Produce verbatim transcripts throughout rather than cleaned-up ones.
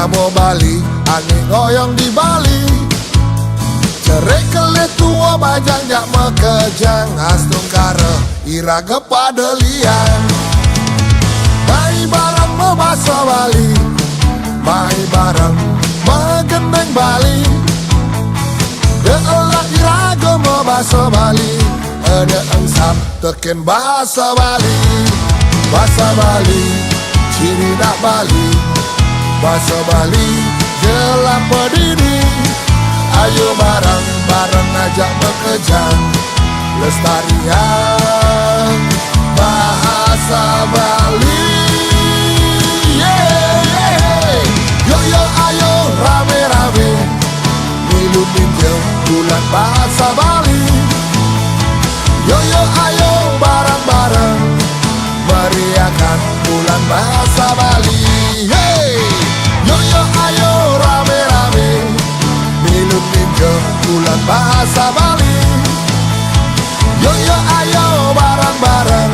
Amo Bali, angin ngoyong di Bali. Cerik kelih tua bajang jak makejang, astungkara iraga pada liang. Mai bareng mabasa Bali, mai bareng magendeng Bali. Delah iraga mabasa Bali, ada engsap teken basa Bali. Basa Bali, ciri nak Bali. Basa Bali, jelah pedidi. Ayo bareng-bareng ajak makejang, lestariang bahasa Bali. Yeah, yeah. Yo, yo, ayo rame-rame milu ninja bulan bahasa Bali. Yo, yo, ayo bareng-bareng meriahkan bulan bahasa Bali. Hey! Yo, yo, ayo rame-rame milu ninja bulan bahasa Bali. Yo, yo, ayo bareng-bareng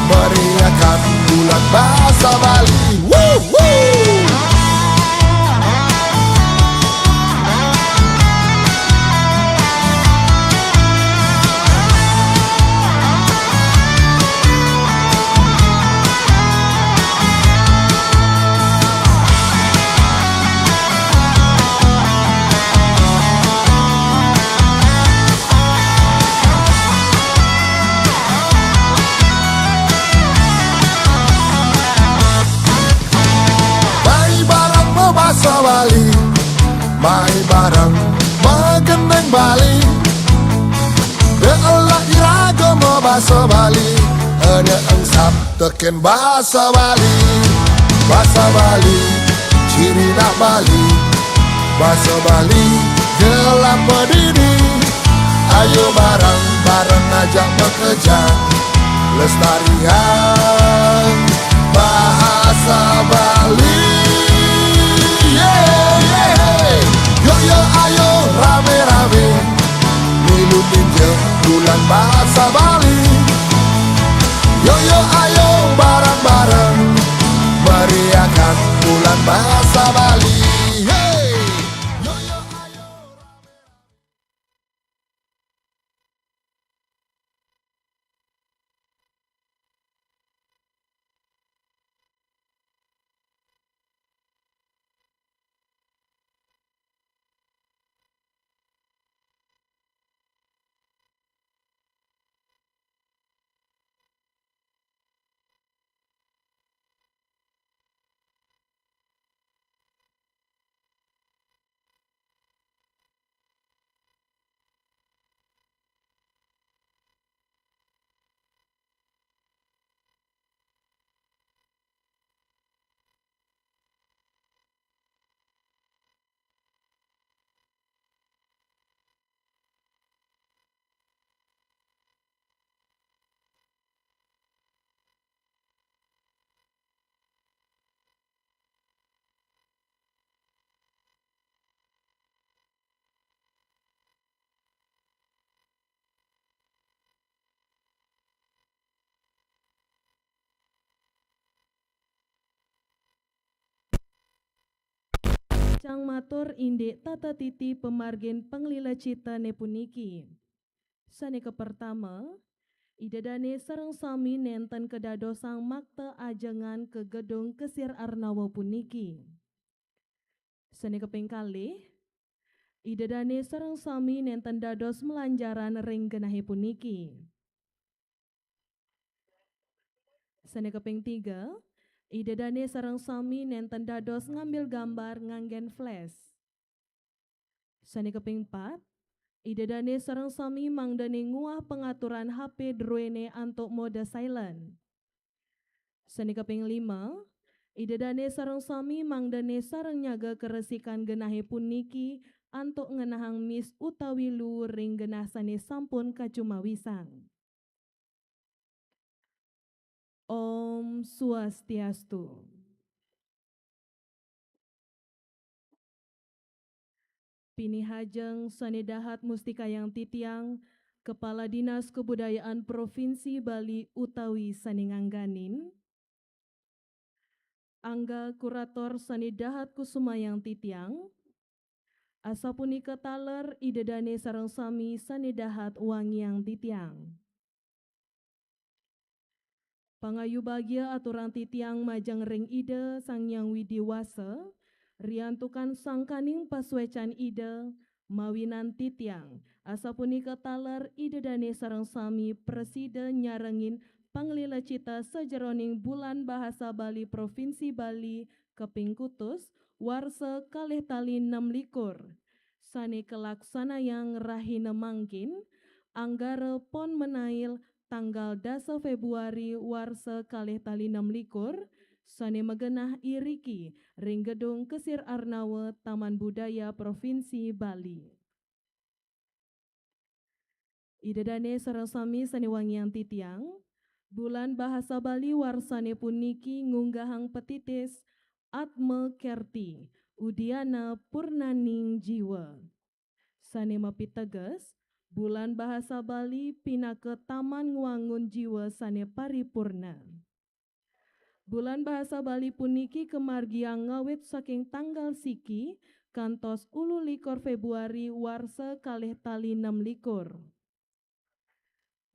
meriahkan bulan bahasa Bali. Woo, woo! Mai bareng mabasa Bali, mai bareng magendeng Bali. Delah iraga mabasa Bali, ada engsap teken basa Bali. Basa Bali, ciri nak Bali. Basa Bali, jelah pedidi. Ayo bareng-bareng ajak makejang, lestariang bahasa Bali. Yeah, yeah. Yo, yo, ayo rame-rame milu ninja bulan bahasa Bali. Yo, yo, ayo bareng-bareng meriahkan bulan bahasa Bali. Hey! Yo, yo, ayo. Cang matur indik tata titi pamargin panglila citane puniki. Sane kapertama, Ida dane sareng sami nenten kadadosang makta ajengan ka Gedung Kesir Arnawa puniki. Sane kaping kalih, Ida dane sareng sami nenten dados malanjaran ring genahe puniki. Sane kaping tiga, Ida dane sareng sami nenten dados ngambil gambar nganggen flash. Sane kaping pat, Ida dane sareng sami mangdane nguah pangaturan H P druene antuk mode silent. Sane kaping lima, Ida dane sareng sami mangdane sareng nyaga karesikan genahe puniki antuk ngenahang mis utawi luur ring genah sane sampun kacumawisang. Om Swastiastu. Pinih ajeng sane dahat mustikayang titiang, Kepala Dinas Kebudayaan Provinsi Bali utawi sane ngangganin. Angga kurator sane dahat kusumayang titiang, asapunika taler Ida dane sareng sami sane dahat wangiang titiang. Pangayu bagia aturang titiang majeng ring Ida Sang Hyang Widi Wasa, riantukan sangkaning pasuecan Ida, mawinan titiang, asapunika taler Ida dane sareng sami prasida nyarengin panglila cita sajeroning Bulan Bahasa Bali Provinsi Bali kaping kutus, warsa kalih tali nem likur, sane kalaksanayang rahina mangkin, Anggara Pon Menail, tanggal dasa Februari warsa kalih tali nem likur, sane magenah iriki ring Gedung Kesir Arnawa, Taman Budaya Provinsi Bali. Ida dane sareng sami sane wangiang titiang, Bulan Bahasa Bali warsane puniki ngunggahang patitis Atma Kerti, Udiana Purnaning Jiwa. Sane mapiteges, Bulan Bahasa Bali pinaka taman ngwangun jiwa sane paripurna. Bulan Bahasa Bali puniki kamargiang ngawit saking tanggal siki kantos ulu likur Februari warsa kalih tali nem likur.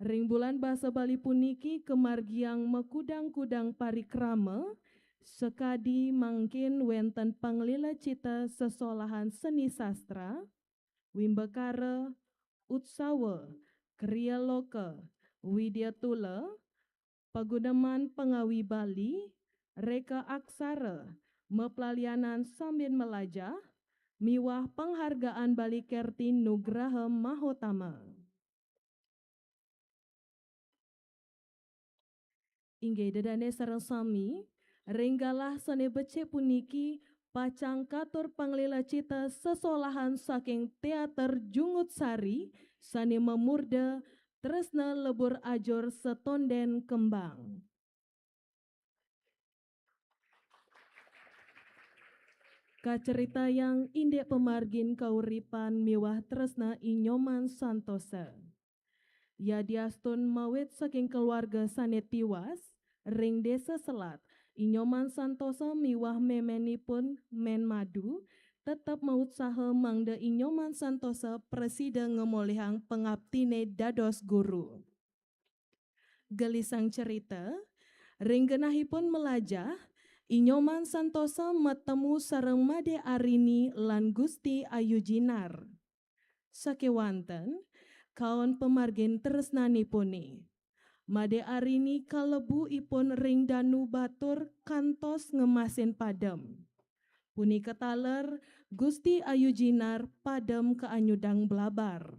Ring Bulan Bahasa Bali puniki kamargiang makudang-kudang parikrama, sakadi mangkin wenten panglila cita sesolahan seni sastra, wimbakara, utsawa, kriya loka, widyatula, paguneman pangawi Bali, reka aksara, maplalianan sambin malajah, miwah panghargaan Bali Kerti Nugraha Mahotama. Inggih Ida dane sareng sami, ring galah sane becik puniki pacang katur panglila cita sesolahan saking Teater Jungut Sari sane mamurda Tresna Lebur Ajur Setonden Kembang. Kacaritayang indik pamargin kauripan miwah tresna I Nyoman Santosa. Yadiastun mawit saking keluarga sane tiwas, ring Desa Selat, I Nyoman Santosa miwah memenipun Men Madu tetep mautsaha mangda I Nyoman Santosa prasida ngamolihang pangaptine dados guru. Gelisang cerita, ring genahipun malajah, I Nyoman Santosa matemu sareng Made Arini lan Gusti Ayu Jinar. Sakewanten, kaon pamargin tresnanipune. Made Arini kalebu ipun ring danu batur kantos ngemasin padem. Punika taler, Gusti Ayu Jinar padem kaanyudang blabar.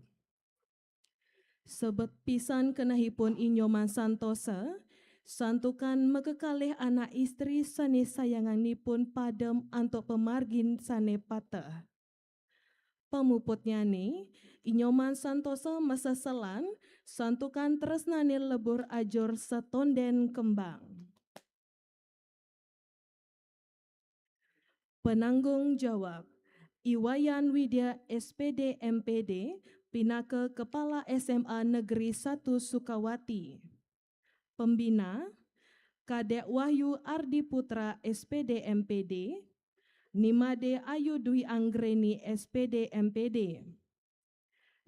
Sebet pisan kenehipun I Nyoman Santosa, santukan makakalih anak istri sane sayanganipun padem antuk pamargin sane pateh. Pamuputnyane, I Nyoman Santosa maseselan, santukan tresnane lebur ajur setonden kembang. Penanggung jawab, I Wayan Widya, S P D, M P D, pinaka Kepala S M A Negeri satu Sukawati. Pembina, Kadek Wahyu Ardi Putra, S P D, M P D, Ni Made Ayu Dwi Anggreni, S P D, M P D.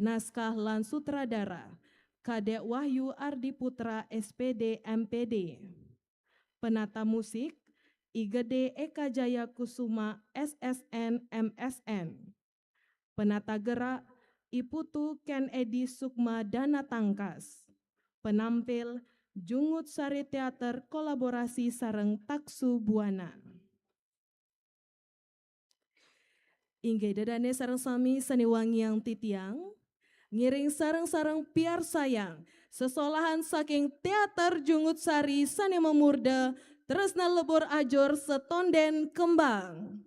Naskah lan sutradara, Kadek Wahyu Ardi Putra, S P D, M P D. Penata musik, I Gede Eka Jaya Kusuma, S S N, M S N. Penata gerak, I Putu Ken Edi Sukma Dana Tangkas. Penampil, Jungut Sari Teater kolaborasi sareng Taksu Buana. Inggih Ida dane sareng sami sane wangiang titiang, ngiring sareng-sareng piarsayang sesolahan saking Teater Jungut Sari sane mamurda Tresna Lebur Ajur Setonden Kembang.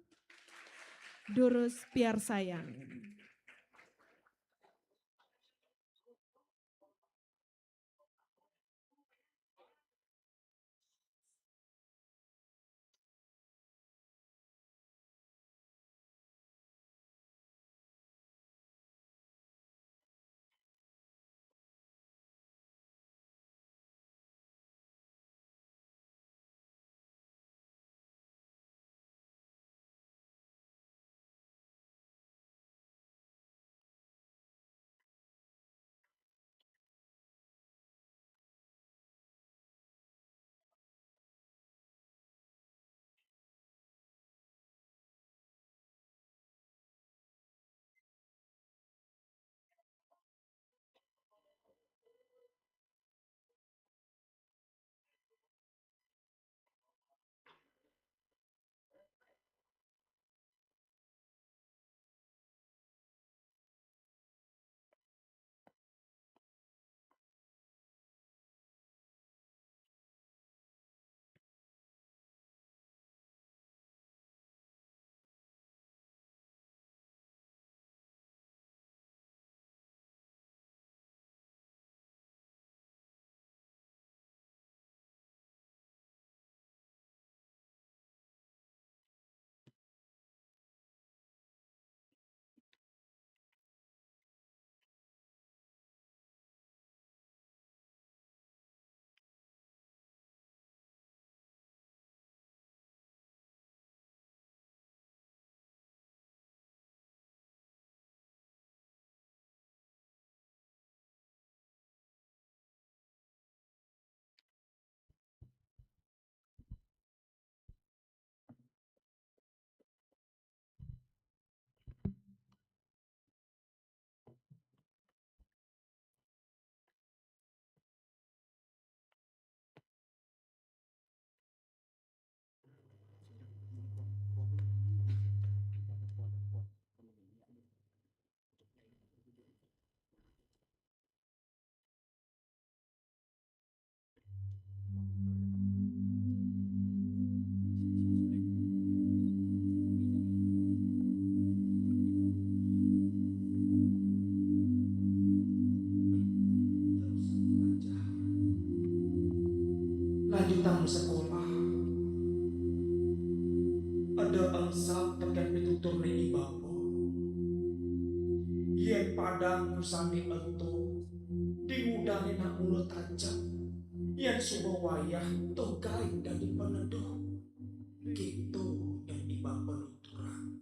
Durus piarsayang. lanjutang sekolah. Eda engsap tekén pituturné i bapa. Yén padang kusané ento, di ngudané nak mula tajem. Yén suba wayah togai dadi paneduh. Kéto yén i bapa nuturang.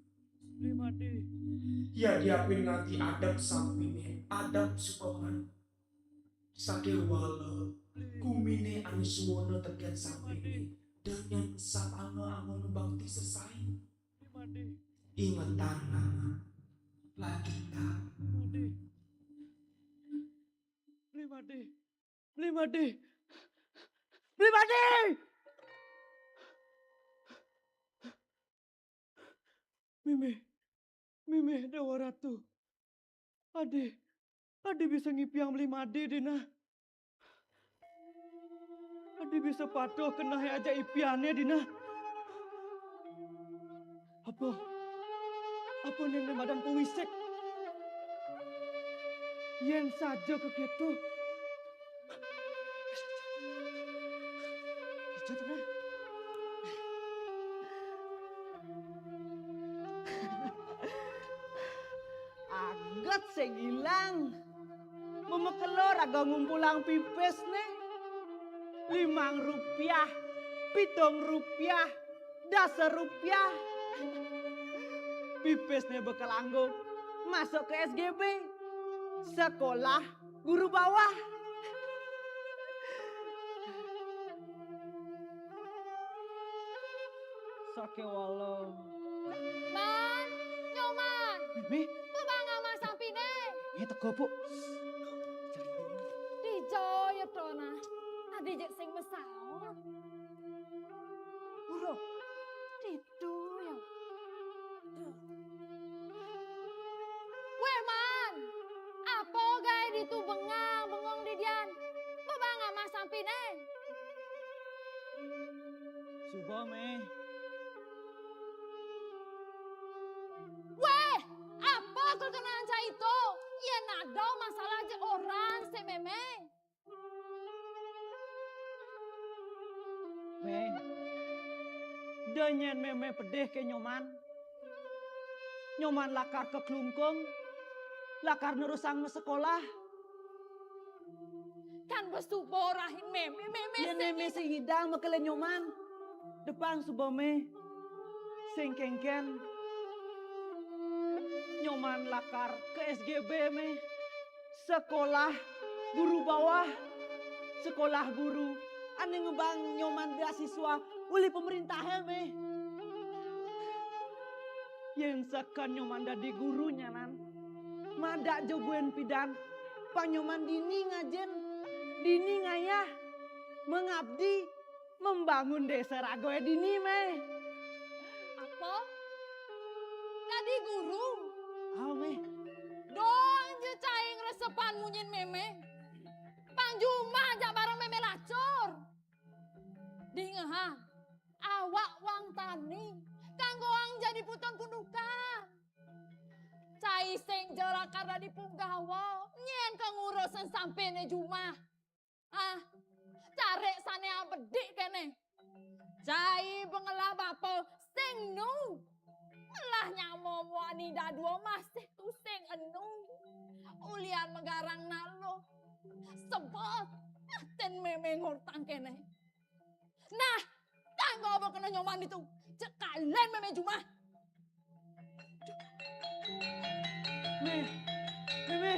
Yadiapin nganti adep sampiné, adep suba man. Sakéwala guminé ané suwena tekén sampiné, da nyén sapanga-angona bakti sesain. Ingetang, Nana. Lanjutang. Bli Made. Bli Made. Bli Made. Mémé. Mémé Déwa Ratu. Adi. Adi bisa ngipiang Bli Made, Dina. Adi bisa patuh keneh ajak ipiané, Dina. Apa? Apa néné madan pawisik? Yén saja kakéto. Ijo to, nah. Aget sing ilang. Memekelo raga ngumpulang pipisné. Limang rupiah, pitung rupiah, dasa rupiah. Pipisné bakal anggo masuk ke S G B. Sekolah guru bawah. Sakéwala. Man, Nyoman. Mémé. Bebanga mas sampiné. Mémé teka, Bu. Dija ya to, nah. Adi jek sing masaut. Guru. Ditu ya. Duh. Wéh, Man. Apa gaé ditu bengang-bengong didian? Bebanga mas sampiné. Suba, Mé. Wéh, apa kekenaan cai to? Yén ada masalah jek orang sik, Mémé. Mé, da nyén Mémé pedih ké Nyoman. Nyoman lakar ka Klungkung, lakar nerusang masekolah. Kan ba suba orahin Mémé, Mémé. Yén sing Mémé sing ngidang makelé Nyoman, da pang suba, Mé. Sing kénkén Nyoman lakar ke S G B, Mé. Sekolah guru bawah, sekolah guru ané ngemban Nyoman beasiswa uli pemerintahé, Mé. Yén seken Nyoman dadi guru nyanan, madak ja buin pidan, pang Nyoman dini ngajin, dini ngayah, mengabdi, membangun désa ragaé dini, Mé. Apa? Dadi guru? Ao, Mé. Dong ja cai ngresepang munyin Mémé. Pang jumah jak bareng Mémé lacur. Dingehang, awak wang tani, kanggoang jadi putun pundukan. Cai sing ja lakar dadi punggawa, nyén ka ngurus sampiné jumah. Ah, carik sané abedik kéné. Cai ba ngelah bapa sing enu. Ngelah nyama muani dadua masih tusing enu. Ulian magarang naluh. Sebet atin Mémé ngurtang kéné. Nah, tanggo ba kena Nyoman ditu. Cekalen Mémé jumah. Mé, Mémé.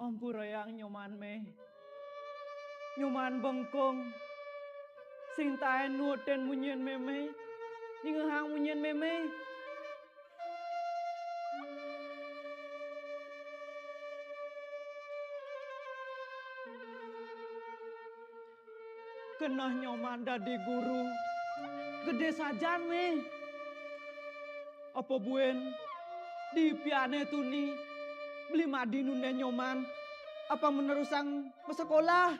Ampurayang Nyoman, Mé. Nyoman bengkung. Sing taén nuutin munyin Mémé. Ningehang munyin Mémé. Keneh Nyoman dadi guru gedé sajan, Mé. Apa buin diipiané tuni Bli Made nundén Nyoman, apa menerusang masekolah?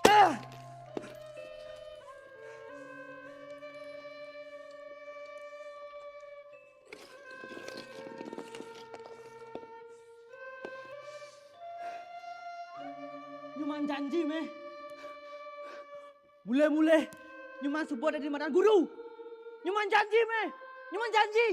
Ah! Nyoman janji, méh. Mulih-mulih, Nyoman suba dadi madan guru. Nyoman janji, méh. Nyoman janji.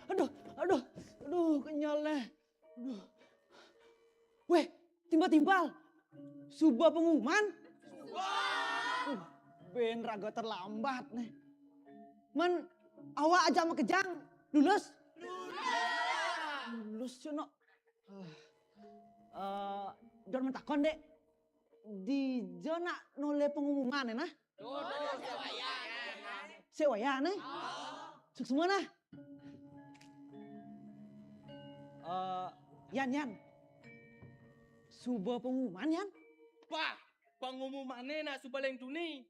Aduh, aduh, aduh, kenyal nih. Aduh. Wéh, timpal-timpal. Suba pengumuman. Uh, bén raga terlambat nih. Men awak ajak makejang, lulus? Lulus, cenah. Eh, don men takon, Dék. Dija nak nolih pengumuman, nah? Sék wayah, nah? Suksma, nah. Eh, Yan, Yan. Suba pengumuman, Yan. Bah, pengumumané nak suba lén tuni.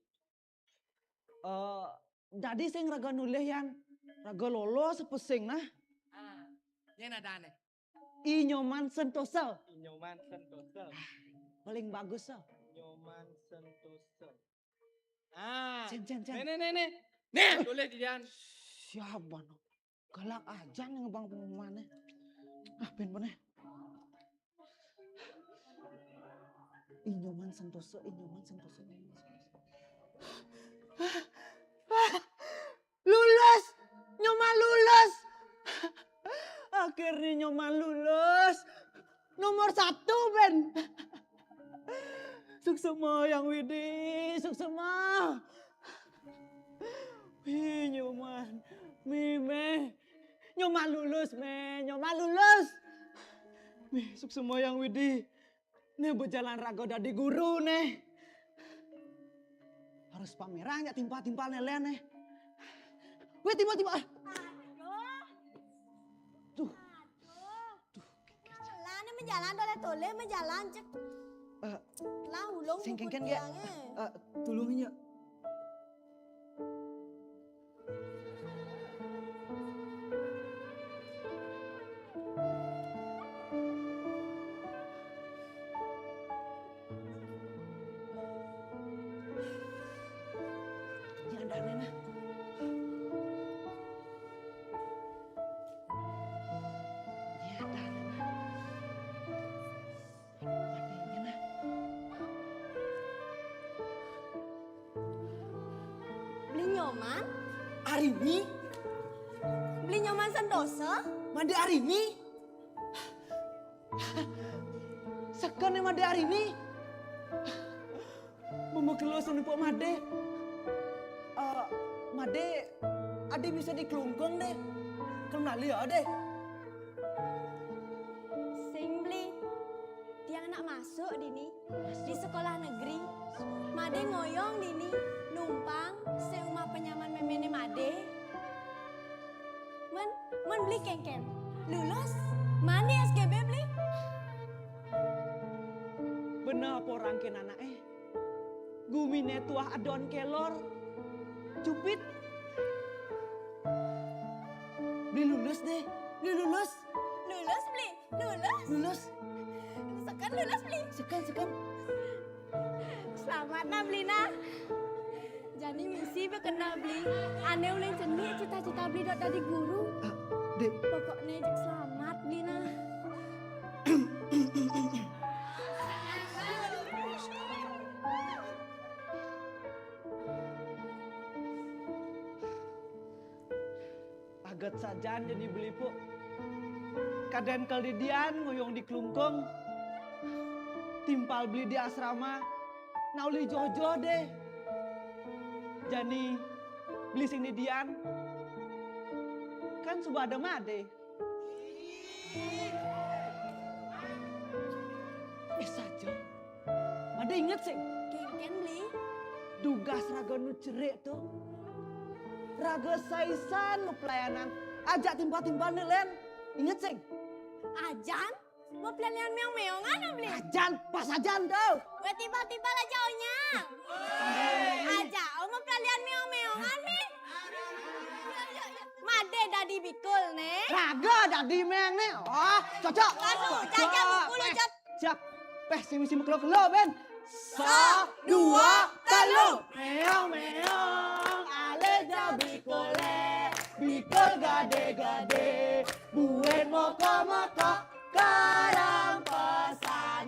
Eh, dadi sing raga nulih, Yan. Raga lolos apa sing, nah? Ah, nyén adané. I Nyoman Sentosa. I Nyoman Sentosa. Paling bagus, ah. Nyoman Sentosa. Ah. Cén, cén, cén. Né, né, né, né. Nih, tulis di dian. Siapa, no? Galak aja nih ngebang pengumumannya. Ah, pén, pén, eh. I Nyoman Sentosa, I Nyoman Sentosa, I Nyoman Sentosa. Nomor satu, Ben. Suksema, Yang Widi, suksema. Wih, Nyoman. Mi, meh. Nyoman lulus, meh. Nyoman lulus. Meh, suksema, Yang Widi. Né bejalan raga dadi guru, né. Harus pamerang ya timpal-timpal né lén, né. Wih, timpal-timpal. Aduh. Tuh. Aduh. Tuh. Lah, né menjalan tolé-tolé, menjalan cek. Eh, lah, ulung sing kéngkén, ya. Eh, tulungin, ya. Jangan aneh, nah. Jangan aneh, nah. Madé, nah. Beli Nyoman? Ari mi? Beli Nyoman Santosa? Madé ari mi? Seken né madé ari mi? Memekelos nempok madé. Eh, madé, adé bisa di Klungkung, dé. Kenal ya, dé. Sing beli. Tiang nak masuk dini. Di sekolah negeri. Madé ngoyong dini, numpang seumah penyaman méméné madé. Men, men beli kéngkén. Lulus, mandi S G B beli. Bener apa rangkén anaké? Guminé tuah adon kelor. Cupit. Beli lulus deh, beli lulus. Lulus beli. Lulus? Lulus. Seken lulus, Bli? Seken, seken. Selamat nah, Bli nah. Jani misi bekenal Bli. Ané uling cenik cita-cita Bli dot dadi guru. Ah, Dek. Pokokné jek selamat, Bli nah. Aget sajan jani Bli, Puk. Kadén kal didian ngoyong di Klungkung. Timpal Bli di asrama, nah ulih joh-joh deh. Jani Bli sing didian, kan suba ada Madé. Eh, saja. Madé inget sing? Kénkén, Bli. Dugas raga nu cerik to. Raga saisan mapelayanan ajak timpal-timpalné lén. Inget sing? Ajan? Mapelayanan méong-méongan, Bli? Ajan, pas ajan to. Wéh, timpal-timpal aja onya. Aja, oh, mapelayanan méong-méongan, Bli. Madé dadi bikul, né? Raga dadi méng, né. Oh, cocok. Langsung, cocok. Cocok. Bukul, eh, ucap. Siap. Péh, sing misi makelo-kelo, Ben. Sa, dua, telu. Méong, méong, alé ja bikulé. Bikul gadé-gadé, buin moko-moko, karampasan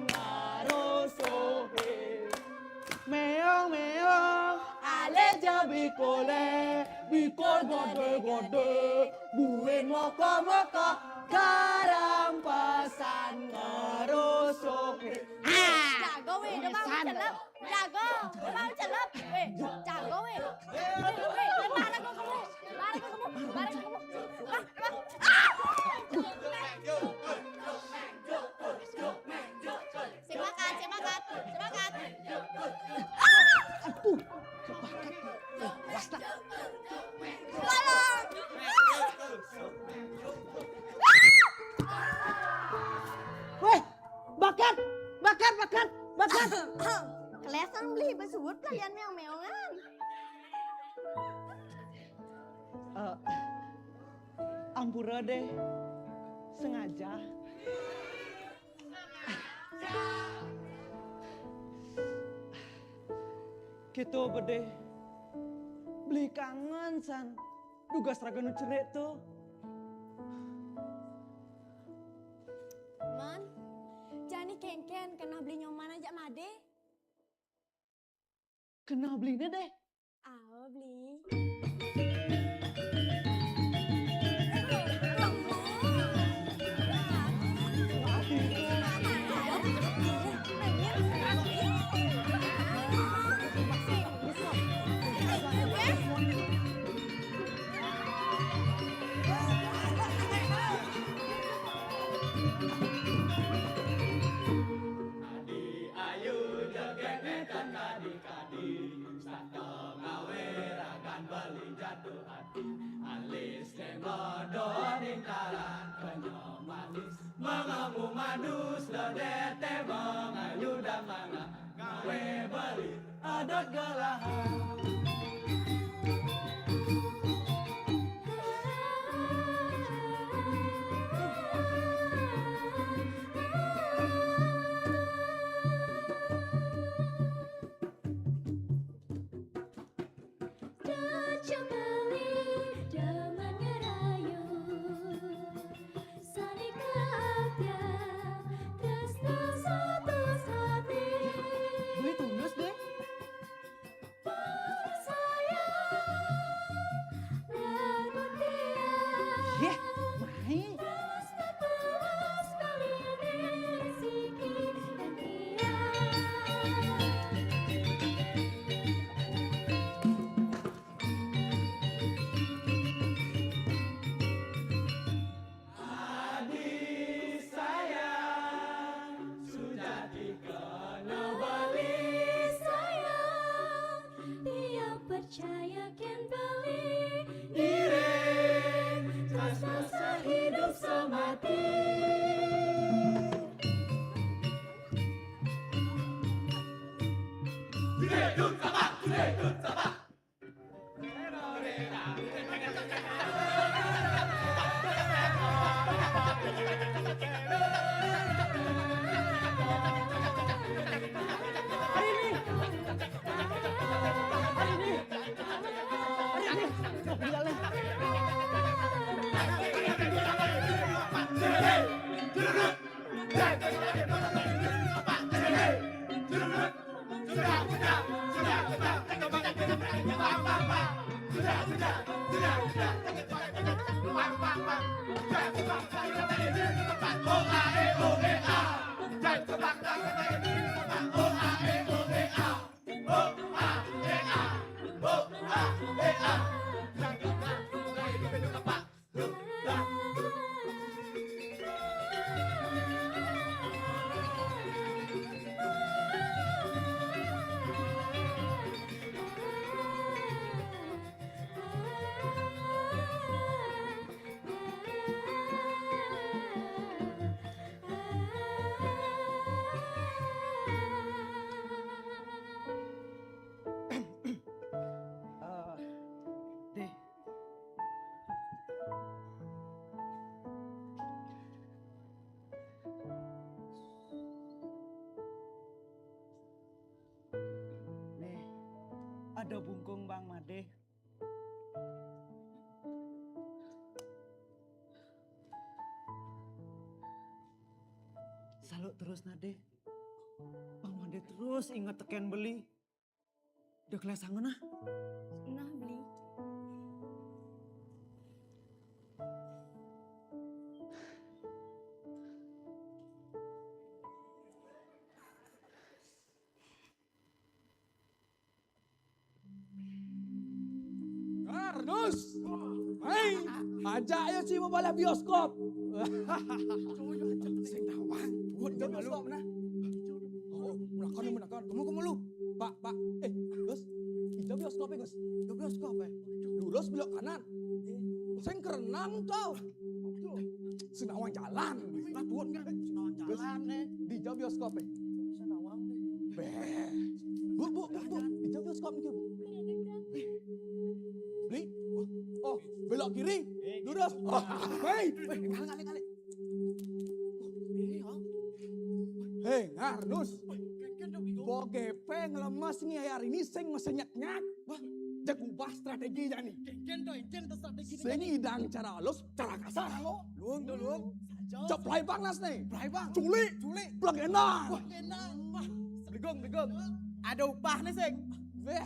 ngarusuhé. Méong, méong, alé ja bikulé, bikul gadé-gadé, buin moko-moko, karampasan ngarusuhé. Ah, jago wéh, udah mau celep. Jago, udah mau celep. Wéh, jago wéh. Wéh, wéh, wéh, bareng kok kamu. Bareng kok kamu. Bareng kok kamu. Ah, ah. Sing makan, sing makan, sing makan. Aduh, sing makan. Eh, awas lah. Tolong. Wéh, bakat, bakat, bakat, bakat. Kelesan Bli, basuut kalian méong-méongan. Eh, ampura deh, sengaja. Kéto bé deh, Bli kangen san dugas raga nu cerik to. Man, jani kénkén kenal Bli Nyoman ajak Madé. Kenal Bliné deh. Awa, Bli. Aduh, aduh. Adus ledete bang ayu damana, gawe beli adat galahan. Cemeli demen ngerayu, sani kapian tresno satus hati. Beli tulus deh. Sayang, biar bertiap. Yeh, mai. Tresno tulus kali ini rezeki dan dia. Adi sayang, sujati kena beli sayang. Tiap percaya ken beli iring, tresno sehidup semati. Today, don't stop, today, don't stop. Eh, Deh. Nih, ada bungkung Bang Made. Saluk terus, nah, Deh. Bang Made terus inget teken beli. Udah kelas sangen, nah. Nah, beli. Arnus, hei, ajak ayo si mau balik bioskop. Sing nawang, buat bioskop nah. Oh, menakan, menakan. Kamu, kamu lu. Pak, Pak. Eh, Gus. Ijo bioskop ya, Gus? Ijo bioskop ya? Lurus belok kanan. Sing kerenang tau. Senawang jalan. Lah, tuan kan. Senawang jalan, eh. Di ijo bioskop ya? Senawang, eh. Beh. Bu, bu, bu, bu. Ijo bioskop nih, Bu. Beli. Oh, belok kiri. Lurus. Hei. Kali, kali, kali. Hei, Ngarnus. Bogepe ngelemes ngi hari ini sing mesenyek-nyek. Wah, cek ubah strategi aja nih. Enten to, enten to strategi. Sing idang cara halus, cara kasar. Luung to, luung. Cep play bang nas nih. Play bang. Culi. Culi. Plek enak. Wah, enak. Wah. Beligong, beligong. Ada upah nih, sing. Beh,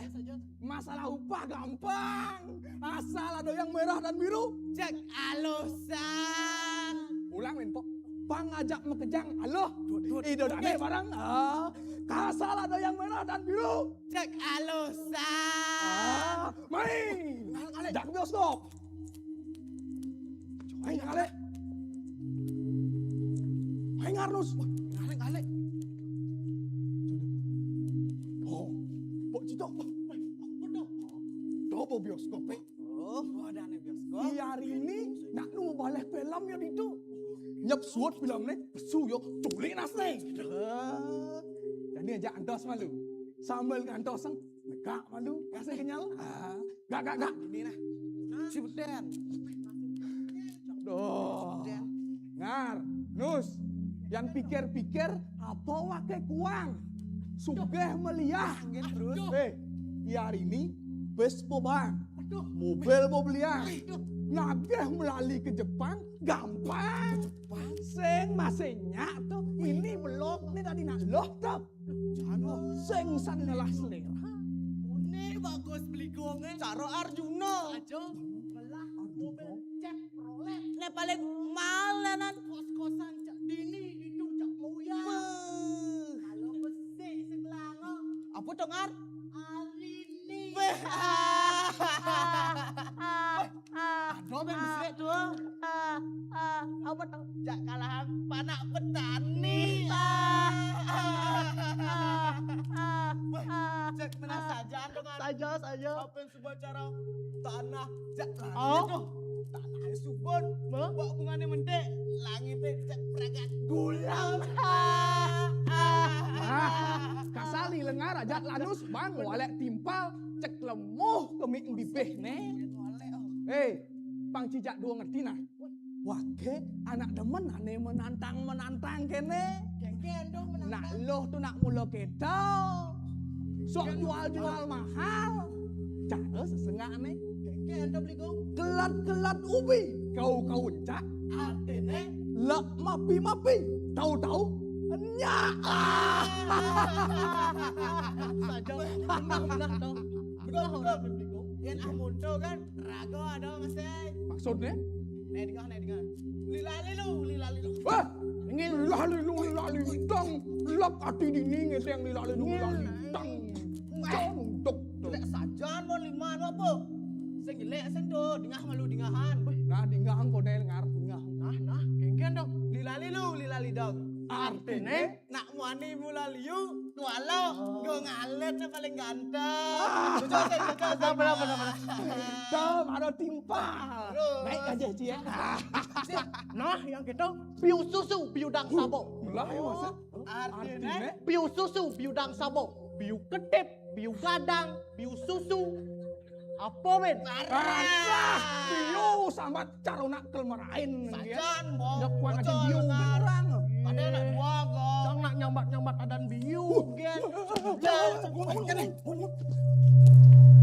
masalah upah gampang. Asal ada yang merah dan biru. Cek alusan. Ulang, Min, Pok. Pang ajak mekejang, aluh. Ido dane barang. Ah, kasal ada yang merah dan biru. Cek alusan. Ah, mai. Jak bioskop. Hai, ngalek. Hai, Ngarnus. Ngalek, ngalek. Oh, Pok Cito. Dobo bioskop, eh. Oh, ada nih bioskop. Di hari ini, nak nu balik film ya itu. Nyep suud filmné, pesu yo, culik nasné. Éh, jani ajak antos malu. Sambil ngantos, negak malu, kasih kenyal. Ah, gak, gak, gak. Ini nah. Si Beden. Duh. Ngar, Nus, yan pikir-pikir, apa waké kuang? Sugih meliah. Angin terus. Éh, ya hari ini, bus pobang. Aduh. Mobil mau belian. Aduh. Nagih melali ke Jepang, gampang. Jepang. Sing masih nyak tuh, ini belum, ini tadi nak loh tuh. Jano. Sing san ngelah selera. Ini bagus beli gongnya. Cara Arjuna. Aja. Ngelah mobil Chevrolet. Ini paling mahal ya, Nan. Kos-kosan Cak Dini itu Cak Muya. Beuh. Kalau besi sebelah. Apa tuh, Ngar? Arini. Beuh. Ah, ah, ah, ah, ada yang besar tuh. Ah, ah, apa tuh? Jak kalahan panak petani. Ah, ah, ah, ah, ah, cek mana ah. Saja, Ngar. Saja, saja. Apa yang sebuah cara tanah jak langit tuh. Tanah subur. Hah? Bawa bunganya mentik. Langitnya cek peragat dulang. Ah, ah, ah. Kasali lengar ajak lanus bang, walek timpal, cek lemuh kemik bibih né. Éh, pang cijak dua ngerti nah. Waké anak demen ané menantang-menantang kéné. Nak loh tuh nak mula kéto. Sok jual-jual mahal. Cara sesengak né. Kelat-kelat ubi, kau-kau encak. Artiné? Lek mapi-mapi, tahu-tahu nyak. Saja, benar-benar tahu. Betul, betul. Yang amun tuh kan, raga ada masih. Maksudnya? Nih, dengar, nih, dengar. Lila lilu, lila lilu. Wah, ini lila lilu, lila lintang. Lak ati dini ngeteng lila lilu, lila lintang. Cong dok. Lek sajan mau lima anu apa? Sing jelek sing do, dingah malu dingahan. Nah, dingah engko del ngarep dingah. Nah, nah, kéngkén dong. Lila lilu, lila lidang. Artiné? Nak muani mula liu, tuala, nggo ngalet yang paling ganteng. Betul, betul, betul. Benar, benar, benar. Tuh, baru timpal. Terus. Naik aja, Ci, ya. Nah, yang gitu, biu susu, biu dang sabo. Lah, ya, maksud? Artiné? Biu susu, biu dang sabo. Biu ketip, biu gadang, biu susu. Apa, men? Alah, biu sambat cara nak kelmerain, sajan, Bong. Nyakuan aja biu orang. Ada anak dua, Bong. Jangan nak nyambat-nyambat adan biu, gen. Jauh, jauh, jauh.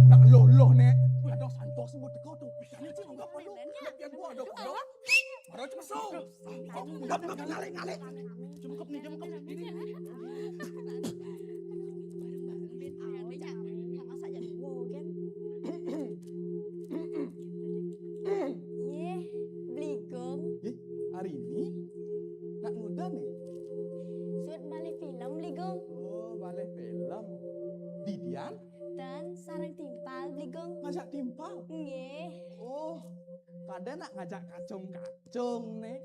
Nak loh-loh, Nek. Ada santos sebut teko tuh. Biasanya sih enggak perlu. Biar gua ada. Baru cuma so. Ngap, ngap, ngap, ngalih, ngalih. Jemkep nih, jemkep. Ini. Bareng-bareng, Dit. Ayo, Cak. Masak jadi wo, kan? Yeh, Bligong. Yeh, hari ini? Nak muda nih? Suud balih film, Bligong. Oh, balih film. Didian? Dan sareng timpal, Bligong. Ngajak timpal? Nggih. Oh, kadén nak ngajak kacung-kacung nih.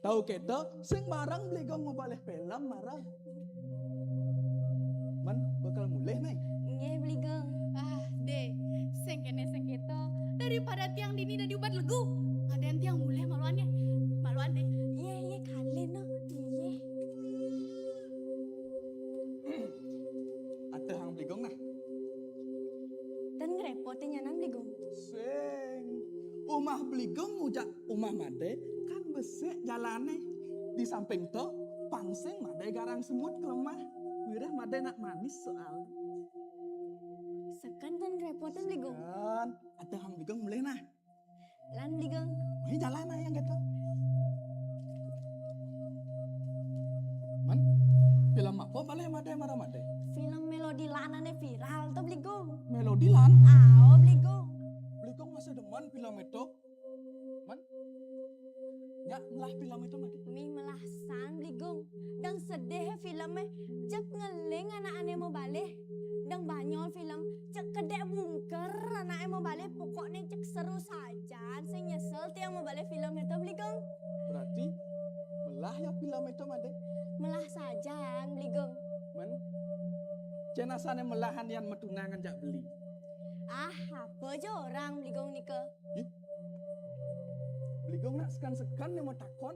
Tahu kéto, sing bareng Bligong mau balih film bareng. Men, bakal mulih nih. Nggih, Bligong. Ah, Dé, sing kéné sing kéto. Daripada tiang dini dadi ubat legu. Kadén tiang mulih maluan ya. Maluan, Dé. Iya, iya, kalih no. Iya. Ada hang Bligong nah. Dan ngerepotin nyanan Bligong. Sing. Umah Bligong ngujak umah Madé kan besik jalané. Di samping to, pang sing Madé garang semut ke lemah. Wiréh Madé nak manis soal. Seken dan ngerepotin Bligong. Kan, ada hang Bligong mulih nah. Lan Bligong. Ini jalan aja gitu. Man, film apa balih Madé marang Madé? Film Melodi Lan ané viral to, Bligong. Melodi Lan? Ao, Bligong. Bligong masih demen film itu. Man, nyak melah film itu, Madé. Mih melah san, Bligong. Dang sedih filmnya. Cek ngeling anak ané mau balih. Dang banyol film. Cek kedék bungker anak ané mau balih. Pokokné cek seru saja. Jan sing nyesel tiang mau balih film itu, Bligong. Berarti melah ya film itu, Madé? Melah sajan, Bligong. Men, cén asané melahan yan metunangan jak beli. Ah, apa aja orang Bligong nika? Ih, Bligong nak Seken-seken né matakon,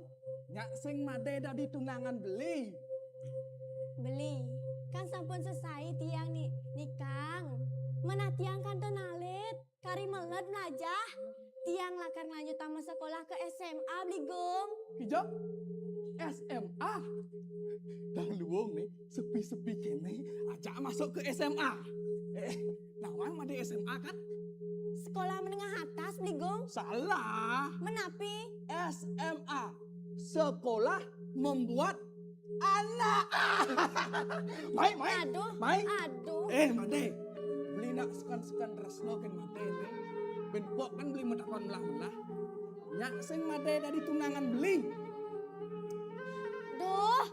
nyak sing madé dadi tunangan beli. Beli, kan sampun sesai tiang ni, nikang. Menah tiang kantun alit, kari meled mlajah. Tiang lakar nglanjutang masekolah ke S M A, Beli Gung. Kija? S M A? Dang luung né, sepi-sepi kéné, ajak masuk ke S M A. Eh, nawang madé S M A kan? Sekolah menengah atas, Beli Gung. Salah. Menapi? S M A. Sekolah membuat anak. Mai, mai. Aduh, mai. Aduh. Eh, madé. Beli nak seken-seken tresno kén madé né. Bén pok kan beli matakon melah-melah. Nyak sing madé dadi tunangan beli. Duh,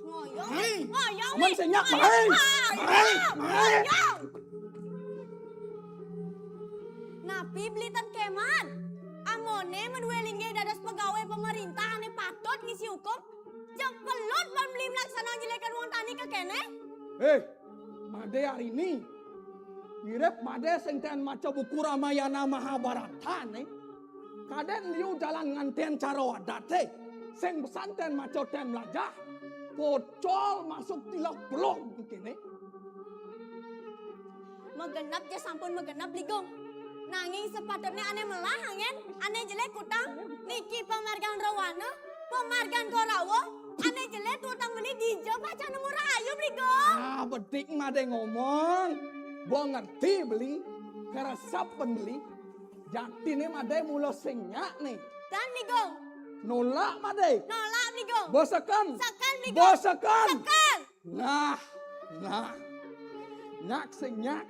ngoyong. Mai. Ngoyong. Aman sing nyak, mai. Mai. Mai. Ngoyong. Napi beli tan kéman? Amoné madué linggih dados pegawai pemerintah ané patut ngisi hukum, cepelut ban beli melaksana nyelihkan wong tani kekéné. Eh, madé ari né. Mirip madé sing ten maca buku Ramayana Mahabharata né. Kadén liu jalan nganten cara adaté. Sing pesan ten maca ten mlajah. Pocol masuk tilek belong kéné. Magenep ja sampun magenep, Beli Gung. Nanging sepatutné ané melah anggén, ané jelé kutang. Niki pamargan Rawana, pamargan Korawa, ané jelé tutang beli dija pacang nemu rahayu, Beli Gung. Ah, bedik madé ngomong. Bo ngerti beli, karesep pén beli. Jatiné madé mula sing nyak né. Tan, Beli Gung. Nolak madé. Nolak, Beli Gung. Bo seken. Seken, Beli Gung. Bo seken. Seken. Nah, nah. Nyak sing nyak,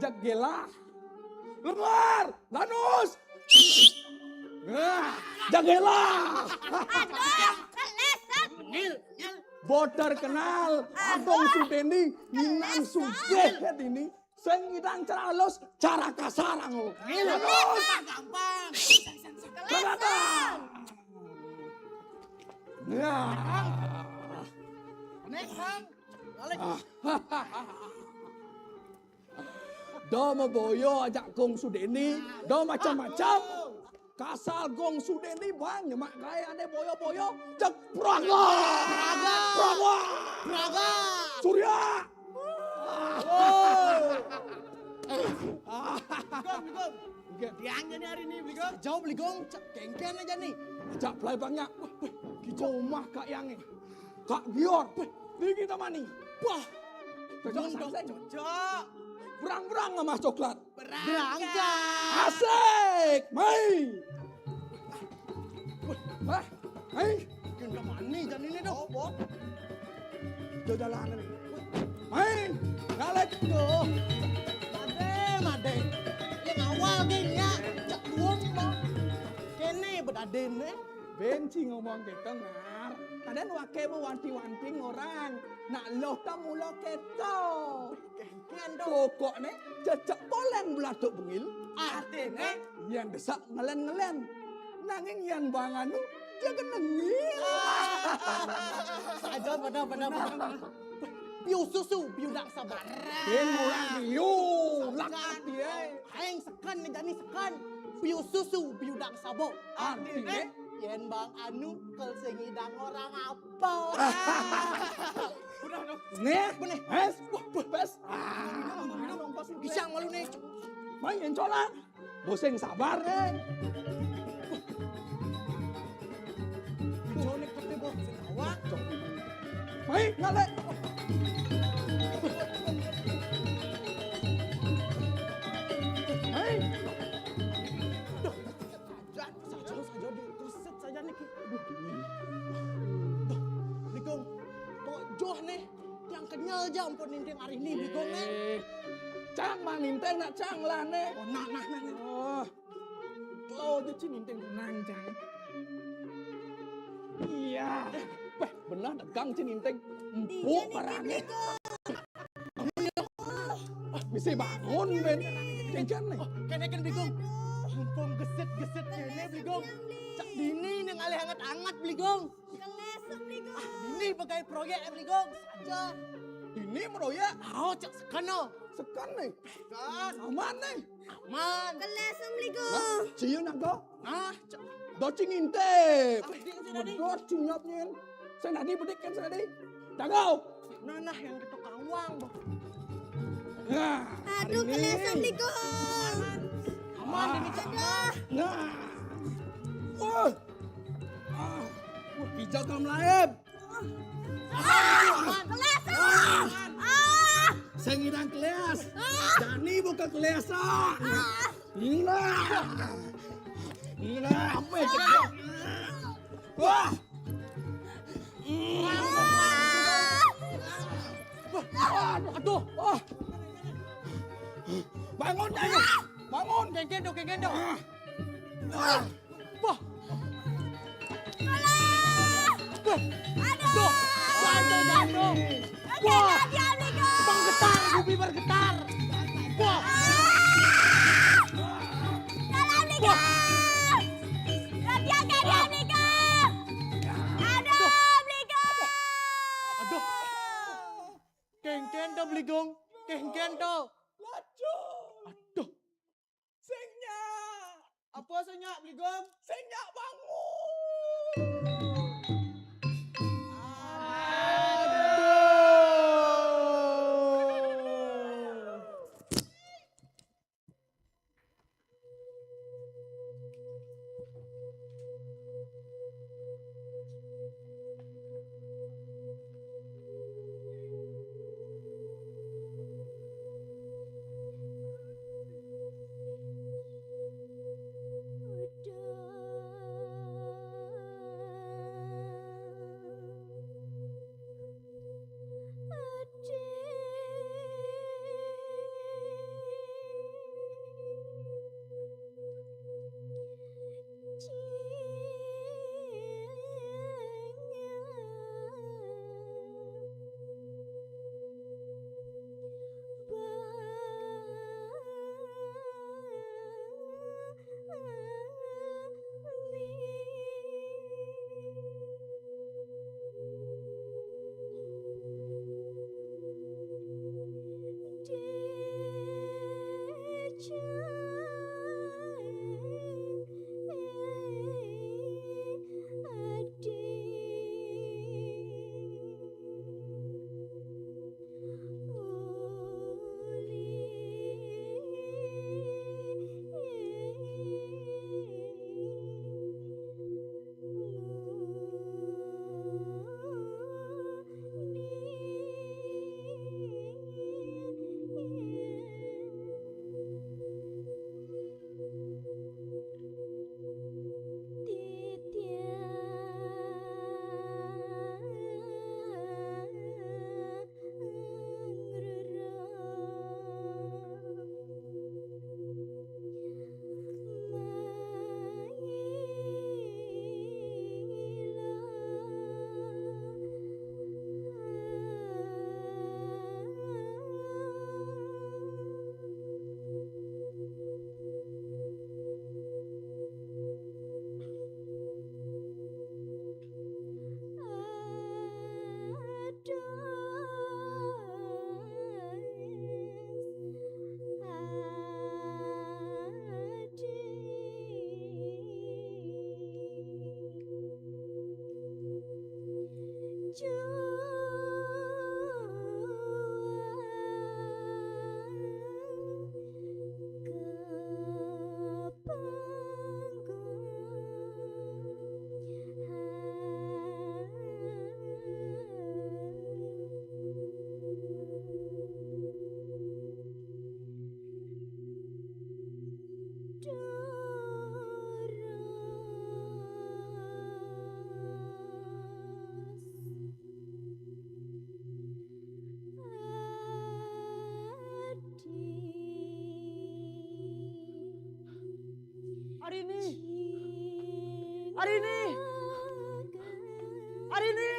jeg gelah. Lemar, lanus. Nah, jeg gelah. Aduh, keleset. Ngil, ngil. Bo terkenal, Agung Sudeni, Minang Sugih dini. Sing ngidang cara alus, cara kasar, anggo. Ngil, lanus. Gampang. Keleset. Ya. Nek, Bang. Balik. Do maboya ajak Gung Sudeni, do macam-macam. Kasal Gung Sudeni bang nyemak gaé ané boya-boya, cek praga. Praga. Praga. Praga. Surya. Oh. Beli Gung, Beli Gung. Nggih. Tiang jani hari ini, Beli Gung. Jauh, Beli Gung, cek kéngkén aja nih. Ajak pelai bang nyak. Wah, wah, kita omah Kak Yang nih. Kak Gior, wih, dingin sama nih. Wah, cocok. Cocok. Berang-berang sama coklat. Berangkat. Asik, mai. Wih, ah, mai. Gendong manis dan ini dong. Oh, Bok. Jalan-jalan. Mai, balik tuh. Madé, madé. Yang awal geng ya, cak duong, Bok. Kéné bedadéné. Benci ngomong kéto, Ngar. Kadén waké bu wanti-wanti ngorang. Nak loh ta mula kéto. Kéngkén dong. Pokokné cecek bolén belatuk bengil. Artiné? Yén desak ngelen-ngelen. Nanging yén bang anu, dia genengil. Saja bener, bener, bener. Piu susu, piu dang sabok. Yén ngorang piu, lak ati, eh. Aing seken, jani seken. Piu susu, piu dang sabok. Artiné? Yén bang anu, kel sing ngidang orang apa? Udah, udah. Nih, bener. Pes, wah, wah, pes. Ah, pisang malu nih. Main cola. Bo sing sabar, eh. Jonek kete, Bo, sing awak. Mai, ngalé. Mai. Duh, saja, saja, saja di keset saja nih. Duh, Beli Gung, kok joh nih? Yang kenyal aja ampun ninting hari ini, Beli Gung, eh. Eh, cang mah ninting nak cang lah, nih. Oh, nah, nah, nah, nah. Oh. Lo aja ci ninting tenang, cang. Iya. Wah, bener dagang ci ninting. Empuk barangnya. Ah, bisa bangun, Ben. Jangan nih. Oh, kéné kan, Beli Gung. Mumpung gesit-gesit kéné, Beli Gung. Cak dini ning alih anget-anget, Beli Gung. Kelesem, Beli Gung. Ah, ini bagai proyek, Beli Gung. Saja. Ini proyek? Oh, cak seken, oh. Seken nih. Seken. Aman nih. Aman. Kelesem, Beli Gung. Nah, cium aku. Nah, cak. Dot sing ngintip. Apa sing tadi? Dot sing nyap nyen. Sing tadi bedik kan sing tadi. Jago. Nah, nah, yang ketok kawang, Bang. Nah, hari ini. Aduh, kelesan nih, Kong. Aman, ini cak. Aduh. Nah. Wah. Ah. Wah, hijau dalam laib. Ah, kelesan. Ah. Sing ngidang keleas. Ah. Dani bukan keleas, ah. Ah. Gila. Gila, apa itu? Wah. Wah, aduh, wah. Bangun, Dani. Bangun. Kengken tuh, kengken tuh. Wah. Wah. Aduh. Aduh. Aduh, aduh. Wah. Bergetar, bumi bergetar. Wah. Tolong, Bli Gong. Raja, kalian, Bli Gong. Aduh, Bli Gong. Aduh. Kengken tuh, Bli Gong. Kengken tuh. Aduh. Sing nyak. Apa sing nyak, Bli Gong? Sing nyak bangun. Aduh. Arini. Arini. Arini.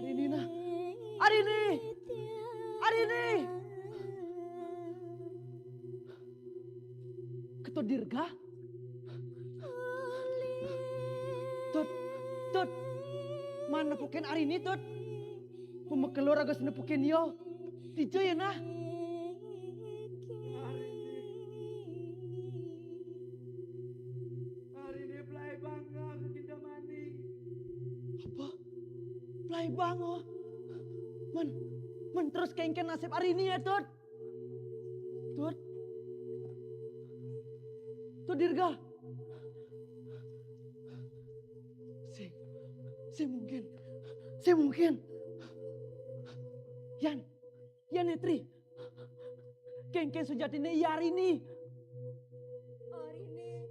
Arini, nah. Arini. Arini. Keto dirga? Tut, Tut. Mana puken Arini, Tut? Pemekelur agus nepuken yo. Tijo ya, nah. Ai bang, oh. Men, men terus kéngkén nasib Arini ya, Tut. Tut. Tut Dirga. Sing, sing mungkin. Sing mungkin. Yan, Yan Nétri. Kéngkén sujatiné ia Arini. Arini,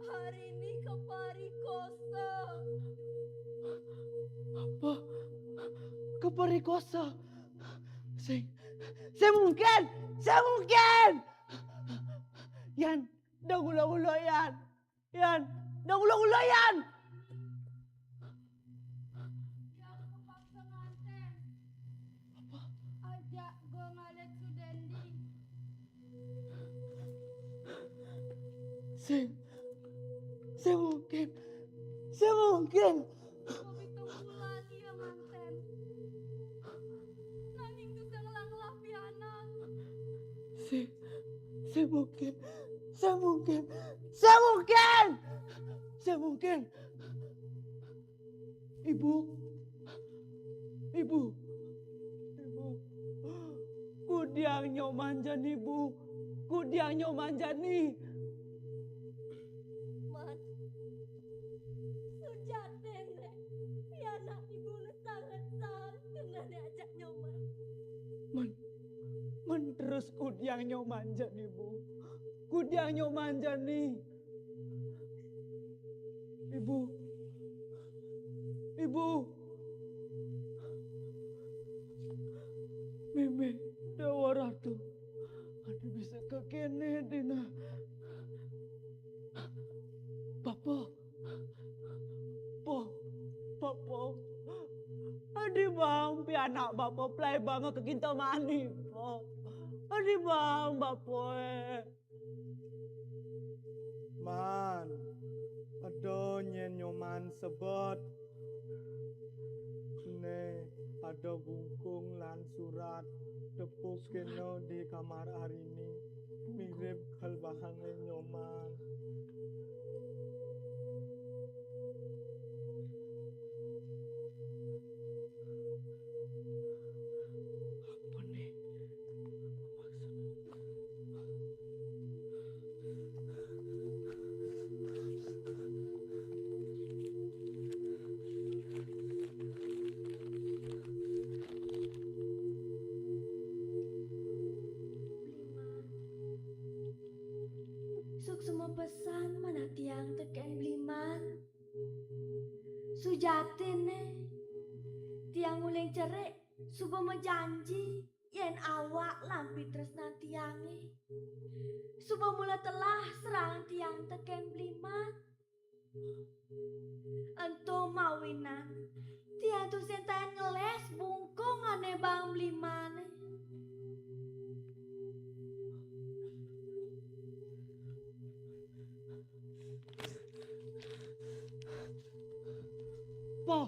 Arini kaparikosa. Apa? Kaparikosa? Sing, sing mungkin, sing mungkin. Yan, dong ulo-ulo, Yan. Yan, dong ulo-ulo, Yan. Yang kepaksa nganten. Apa? Ajak gua ngalet sudendi. Sing, sing mungkin, sing mungkin. Kopi tunggulan ia manten. Nanging tusing ngelah-ngelah pianak. Sing, sing mungkin, sing mungkin, sing mungkin, sing mungkin. Ibu, ibu, ibu. Kudiang Nyoman jani, Bu. Kudiang Nyoman jani. Man, sujatiné, pianak ibu sanget sangkan ajak Nyoman. Men, men terus kudiang Nyoman jani, Bu. Kudiang Nyoman jani. Ibu. Ibu. Mémé, Déwa Ratu. Adi bisa kékéné dina. Bapa. Pa, Bapa. Adi bang, pianak Bapa pelai bang ka Kintamani, Pa. Adi bang, Bapa, eh. Man, eda nyén Nyoman sebet. Né, ada bungkung lan surat, tepuk kéné di kamar Arini, mirip kelbahangé Nyoman. Apa né? Suksma pesan manah tiang tekén Bliman. Sujatiné, tiang uling cerik suba majanji yén awak lan pitresnan tiangé suba mula telah serahan tiang tekén Bliman. Ento mawinan tiang tusing taén ngelés bungkungané bang Blimané. Po,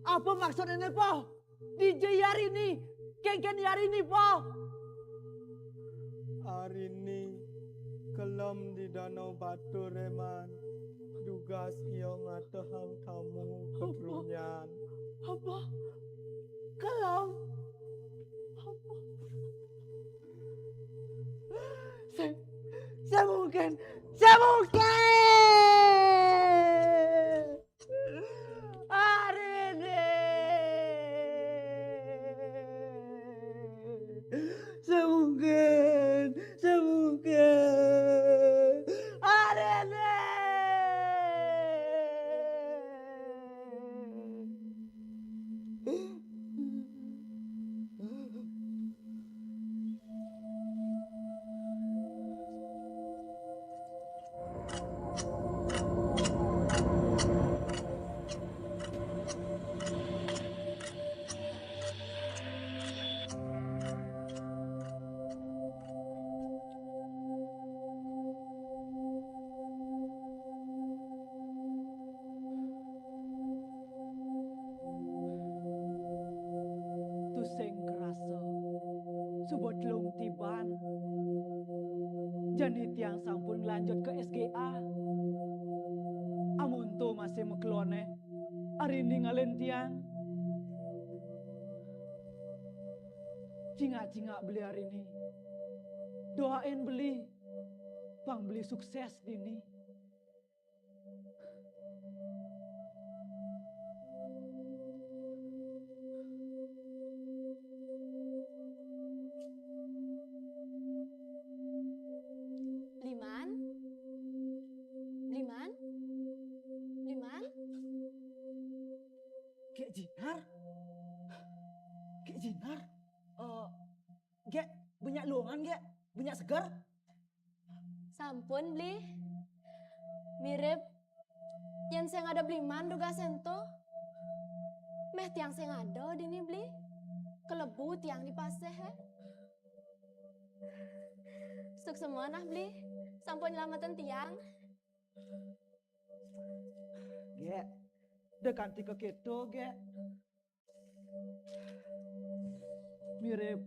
apa maksudné, Po? Dija ia Arini? Kénkén ia Arini, Po? Arini kelem di Danau Batur, Man. Dugas ia ngatehang tamu ka trunyan. Apa? Kelem? Apa? Sing, sing mungkin, sing mungkin. Arini. Sing mungkin, sing mungkin. Arini. Tusing krasa suba telung tiban. Jani tiang sampun nglanjut ka S G A. Amonto masih makeloné, Ari ninggalin tiang. Cingak-cingak beli ari ini. Doain beli. Pang beli sukses dini. Bliman? Bliman? Bliman? Gék Jinar? Gék Jinar? Eh, Gék, banyak lowongan, Gék? Banyak seger? Sampun, Bli. Mirip yén sing ada Bliman dugasé ento. Méh tiang sing ada dini, Bli. Kelebu tiang di pasih, é. Suksma nah, Bli. Sampun nyelamatin tiang. Gék, da kanti ka kéto, Gék. Mirip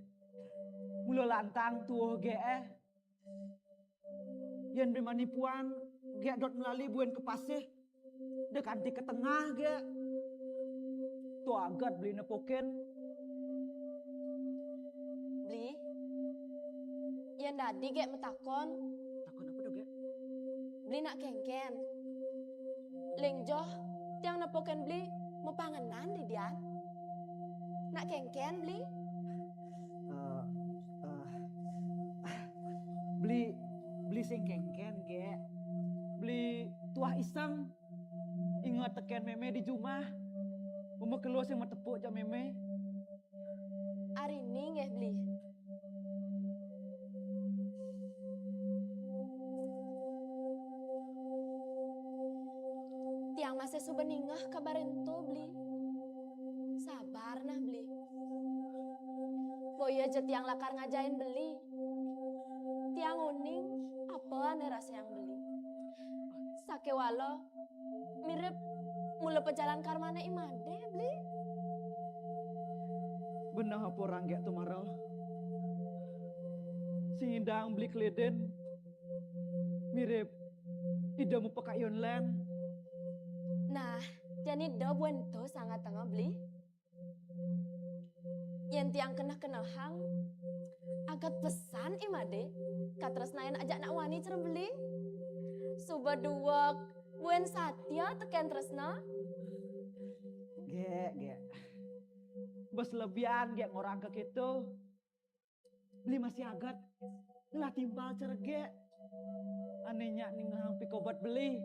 mula lantang tuuh, Gék, é. Yén beli manipuan, Gék dot melali buin ka pasih. Da kanti ka tengah, Gék. To aget beli nepukin. Beli, yén dadi Gék matakon. Takon apa to, Gék? Beli nak kénkén? Ling joh, tiang nepukin beli mapangenan didian. Nak kénkén, Beli? Eh, eh, beli, beli sing kénkén, Gék. Beli tuah iseng. Inget tekén mémé di jumah. Mama kelo sing matepuk jak mémé. Ari ini nggih, Beli. Tiang masih suba ningeh kabar ento, Beli. Sabar nah, Beli. Boya ja tiang lakar ngajahin Beli. Tiang uning apa ané rasaang Beli. Sakéwala mirip mula pajalan karmané I Madé, Beli. Beneh apa orang Gék to mara? Sing nyidang Beli kelidin mirip Ida mapakayun lén. Nah, jani Ida buin to sanget tengah, Beli. Yén tiang keneh-kenehang, aget pesan I Madé katresnain ajak nak wani cara Beli. Suba duweg buin satia tekén tresna. Gék, Gék. Bes lebihan Gék ngorang ka kéto. Beli masih aget ngelah timpal cara Gék. Ané nyak ningehang pikobet Beli.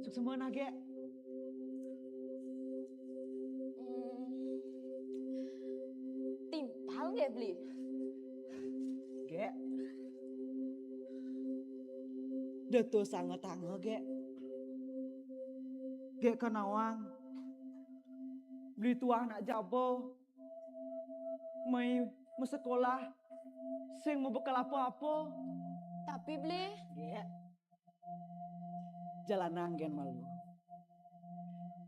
Suksma nah, Gék. Hmm. Timpal nggih, Beli? Gék. Da to sanget tangga, Gék. Gék ka nawang. Beli tuah nak jaba. Mai masekolah sing mabekel apa-apa. Tapi, Beli. Gék. Jalanang gén malu.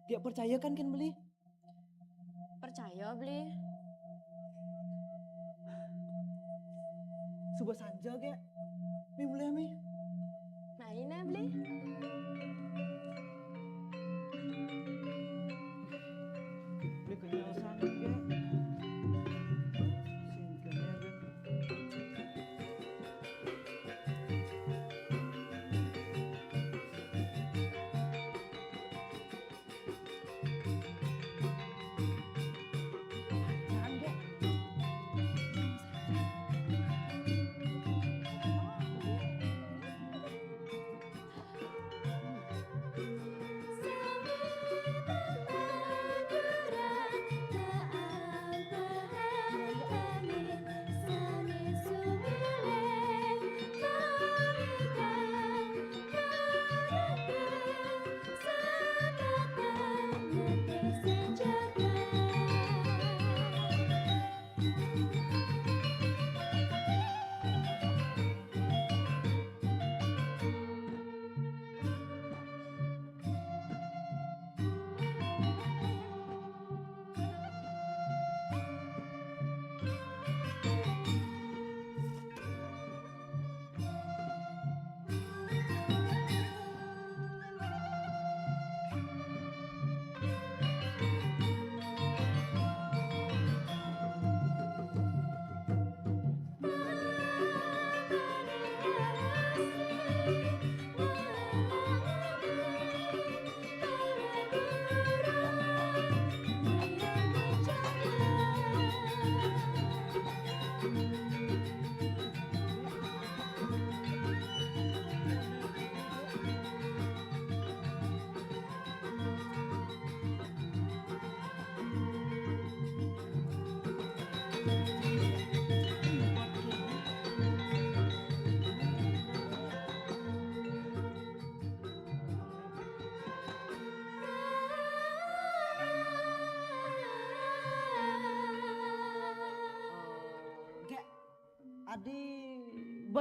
Gék percaya kan gén Beli? Percaya, Beli. Suba sanja, Gék. Mi mulih, mi. Mai nah, Beli. Beli kenyal sangat, Gék. Sing kenyal, Gék.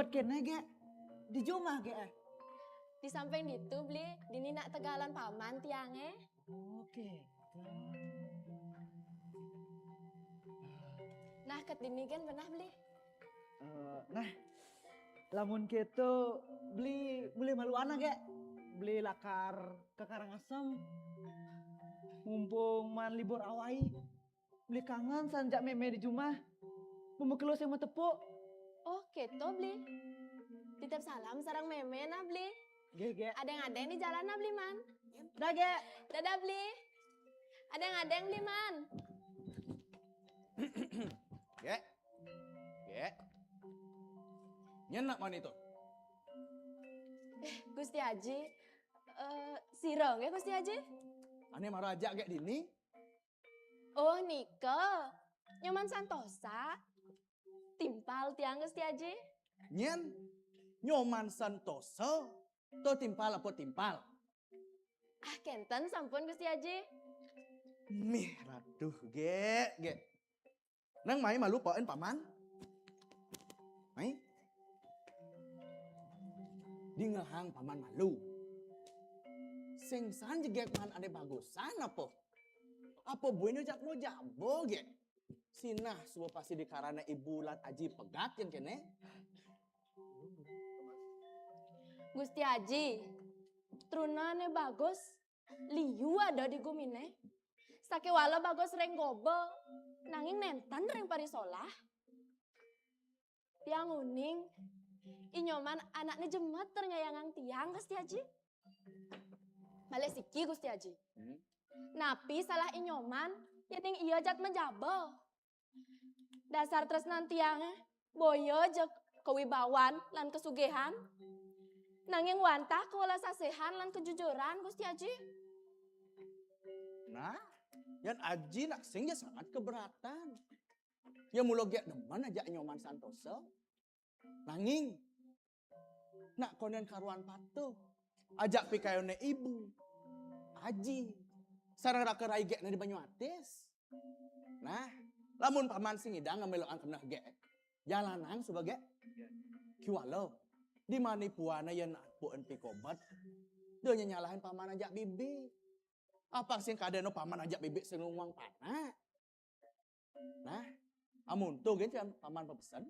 Buat kéné, Gék? Di jumah, Gék, eh? Di samping ditu, Bli, dini nak tegalan paman tiangé. Oke. Nah, ket dini gén benah, Bli. Eh, nah, lamun kéto, Bli, Bli malu ana, Gék? Bli lakar ka Karangasem. Mumpung man libur awai. Bli kangen san jak mémé di jumah. Mun makelo sing matepuk. Oh, kéto, Bli. Titip salam sareng mémé nah, Bli. Gék, Gék. Adéng-adéng di jalan nah, Bli Man. Dah, Gék. Dadah, Bli. Adéng-adéng, Bli Man. Gék. Gék. Nyén nak mani to? Eh, Gusti Aji. Eh, sira nggih, Gusti Aji? Ané mara ajak Gék dini? Oh, nika. Nyoman Santosa. Timpal tiang, Gusti Aji. Nyén, Nyoman Santosa, to timpal apa timpal? Ah, kénten sampun, Gusti Aji. Mih, raduh, Gék, Gék. Nang mai malu paén paman? Mai. Dingehang paman malu. Sing san jegég man ané bagusan apa? Apa buin jak mau jabo, Gék? Sinah suba pasti dikarana ibu lan aji pegat yén kéné. Gusti Aji, truna ané bagus, liu ada di guminé. Sakéwala bagus ring goba, nanging nénten ring parisolah. Tiang uning, I Nyoman anakné jemet tur nyayangang tiang, Gusti Aji. Malih siki, Gusti Aji. Hmm. Napi salah I Nyoman, yéning ia jat majaba? Dasar tresnan tiangé, boya ja kawibawan lan kasugihan, nanging wantah kawelas asihan lan kajujuran, Gusti Aji. Nah, yén aji nak sing ja sangat keberatan. Ya mula Gék demen ajak Nyoman Santosa. Nanging, nak kondén karuan patuh. Ajak pikayuné ibu, aji, sareng raka rai Gékné di Banyu Atis. Nah, lamun paman sing ngidang ngamelokan keneh Gék, jalanang suba Gék. Kiwala, di mani puana yén ampun pikobet, da nyalahin paman ajak bibi. Apang sing kadéna paman ajak bibi sing ngungwang panak. Nah, amun to gén can paman pepesen.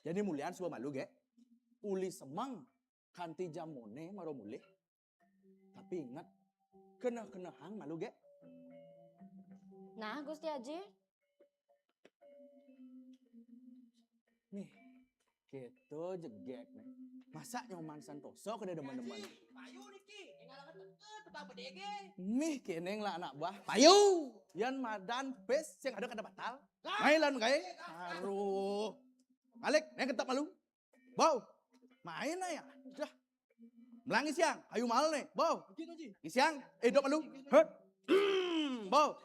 Jani mulian suba malu, Gék. Uli semeng kanti jam moné mara mulih. Tapi inget, keneh-kenehang malu, Gék. Nah, Gusti Aji. Nih, kéto jegég nih. Masa Nyoman Santosa kada demen-demen? Payu niki, énggal teka, teka bedege. Mih kéné lah anak buah. Payu! Yan madan pis sing ada kada batal. Lah. Main lan gaé. Aduh. Balik, neng ketep malu. Bau. Main aja. Dah. Melangi siang, ayu mal nih. Bau. Siang, hidup malu. Heh. Bau.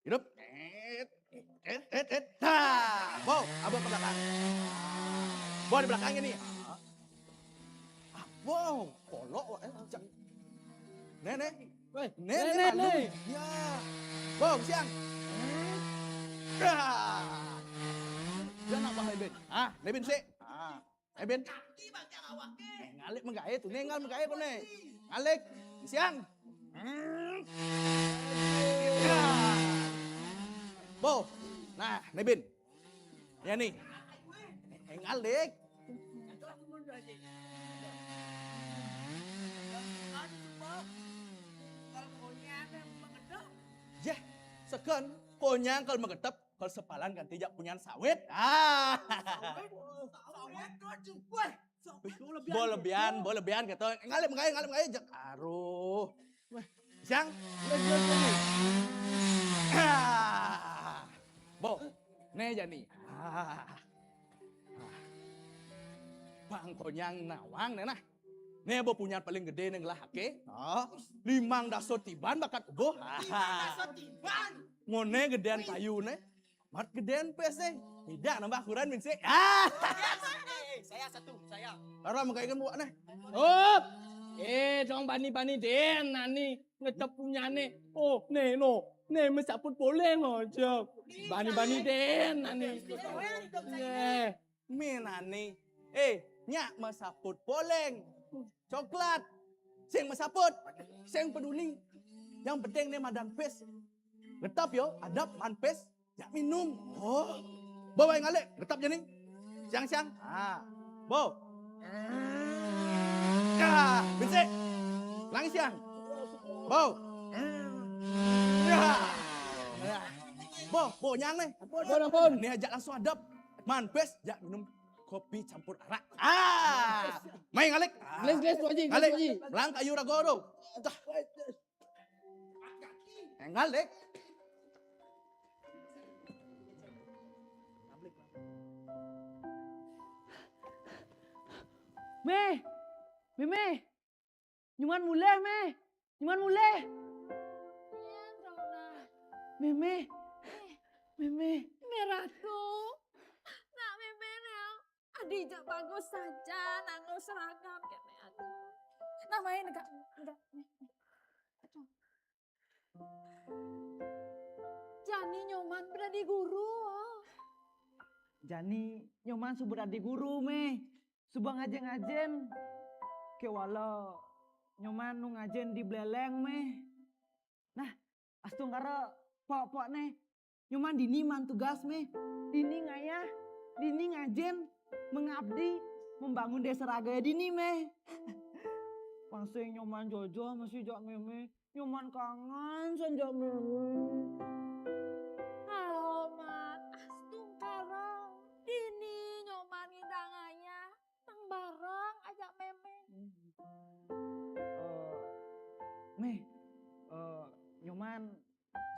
Hidup. Et, et, et, et. Dah. Bau, abang ke belakang. Bau di belakang ini. Ah, bau, kolok, wak, eh, cak. Nih, nih. Weh, nih, nih, nih, nih. Ya. Bau, siang. Dah. Dia nak bahaya, Ben. Ah, nih, Ben, sih. Ah. Eh, Ben. Kaki bagian awaknya. Eh, ngalik menggaé tuh, nih, ngalik menggaé tuh, nih. Ngalik, siang. Hmm. Ya. Bo, nah, nih, Ben. Ya, nih. Eh, ngalik. Yeh, seken, konyang kalau magetep, kalau sepalan ganti jak punyan sawit. Ah. Sawit, sawit, sawit. Weh, sawit. Bo lebihan, bo lebihan gitu. Ngalih menggaé, ngalih menggaé, jak. Aduh. Siang. Ah. Bo, né jani. Ah. Bang konyang nawang né nah. Né bo punyan paling gedé né ngelah aké. Ah. Limang dasa tiban bakat ubuh. Limang dasa tiban. Ngoné gedéan payu né. Mat gedéan pés né. Tidak nambah kurang minsik. Ah. Saya satu, saya. Lara menggaékeun buak né. Hop. Eh, dong bani-bani dén nani ngetep punyané. Oh, né no. Né mesaput boleh ngojok. Bani-bani dén nani. Né. Méh nani. Eh, nyak mesaput poleng. Coklat. Sing mesaput. Sing peduli. Yang penting nih madan pis. Getap yo, adep man pis, jak minum. Oh. Bawa yang alik, getap jani. Siang-siang. Ah. Bo. Ya, bisik. Lang siang. Bo. Ya. Bo, bo nyang nih. Ampun, ampun. Nih ajak langsung adep. Man pis, jak minum kopi campur arak. Ah. Main ngalik. Ah. Gelis, gelis, Tuan Haji, gelis, ngalik. Tuan Haji. Lang kayu rago tu. Dah. Main ngalik. Meh. Meh, meh. Nyoman mulih, Meh. Nyoman mulih. Iya, Dona. Meh, meh. Meh, meh. Meh Ratu. Nak Meh, meh, nak. Adi jak bagus saja, nanggo seragam kene, aduh. Nah, main enggak, enggak. Aduh. Jani Nyoman beradi guru. Jani Nyoman suba dadi guru, Meh. Suba ngajen-ngajen. Kewala Nyoman nu ngajen di Beleleng, Meh. Nah, astungkara pok-pok ne. Nyoman dini man tugas, Meh. Dini ngayah, dini ngajen, mengabdi, membangun desa raga dini, Meh. Masih Nyoman jojo, masih jak Meh, meh. Nyoman kangen san jak Meh, meh. Alamat, astungkara. Dini Nyoman ngidang ngayah, nang bareng ajak Meh, meh. Eh, Meh, eh, Nyoman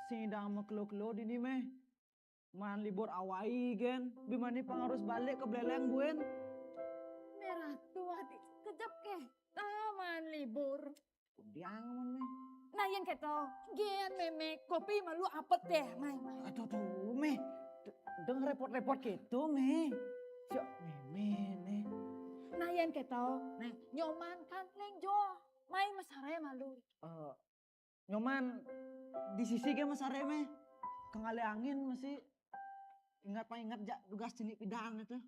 sing ngidang makelo-kelo dini, Meh. Man libur awai gen, bimani pang harus balik ke Beleleng buen. Meh Ratu, adi kejap ke. Ah, man libur. Kundiang man, Meh. Nah, yen keto, gen Meh, meh kopi malu apet deh, mai, mai. Aduh, aduh, Meh. D-, deng repot-repot keto, Meh. Siok, Meh, meh, neh. Nah, yen keto, nah, Nyoman kan leng joh. Mai mesare malu. Eh, Nyoman di sisi ke mesare, Meh. Kengale angin masih ingat pang ingat jak tugas cilik pidan itu.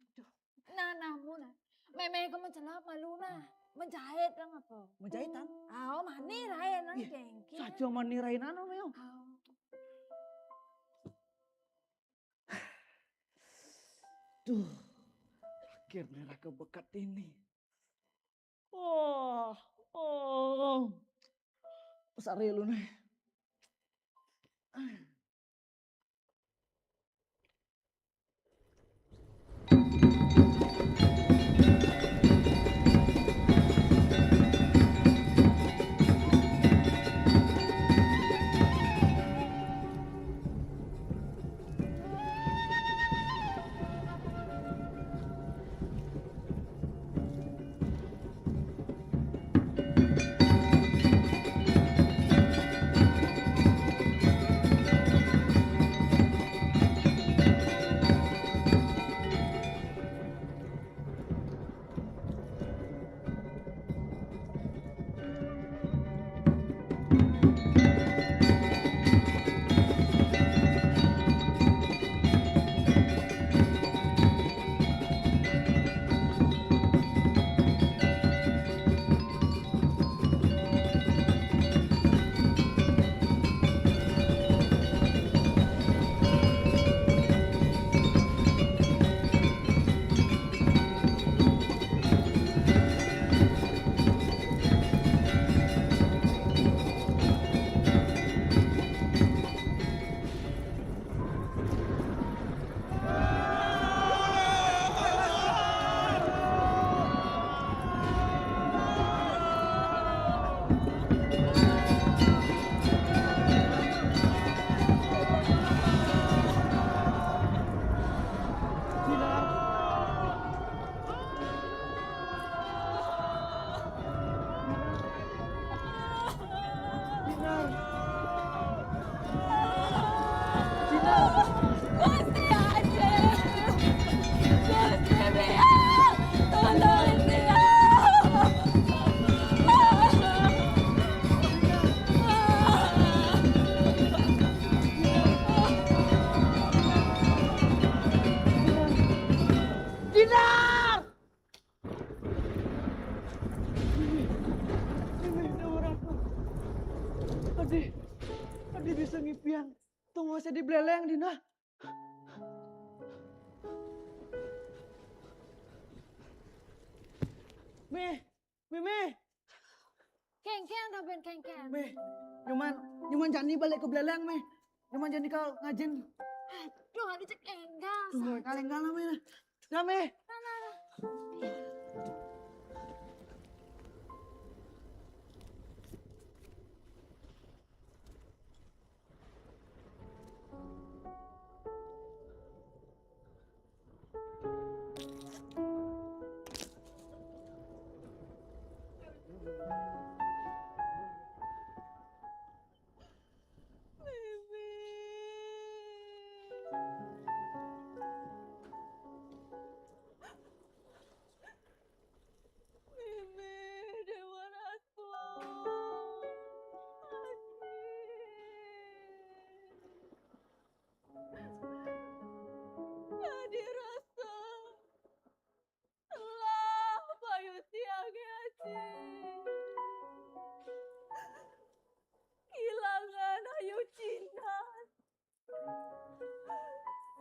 Nah, nah, mu nah. Meh, meh ke mencelap malu nah. Menjahit dang apa? Menjahit, Tan? Ao, mani rain nang. Ih, jengking. Saja mani rain anu, Meh. Ao. Duh, terakhir nih raga bekat ini. Oh, oh. Sari lu nih. Dih, adi bisa ngipian. Tunggu saya di beleleng, Dina. Meh, Meh, Meh. Kengken, Raben Kengken. Meh, nyoman, nyoman jani balik ke beleleng, Meh. Nyoman jani kau ngajin. Aduh, ada cek enggal. Tuh, enggal, enggal lah, Meh. Dah, Meh. Nah, nah, nah. Mimi, Dewa Ratu. Aji. Adi rasa telah bayu tiang, Aji. Kehilangan Ayu Jinar.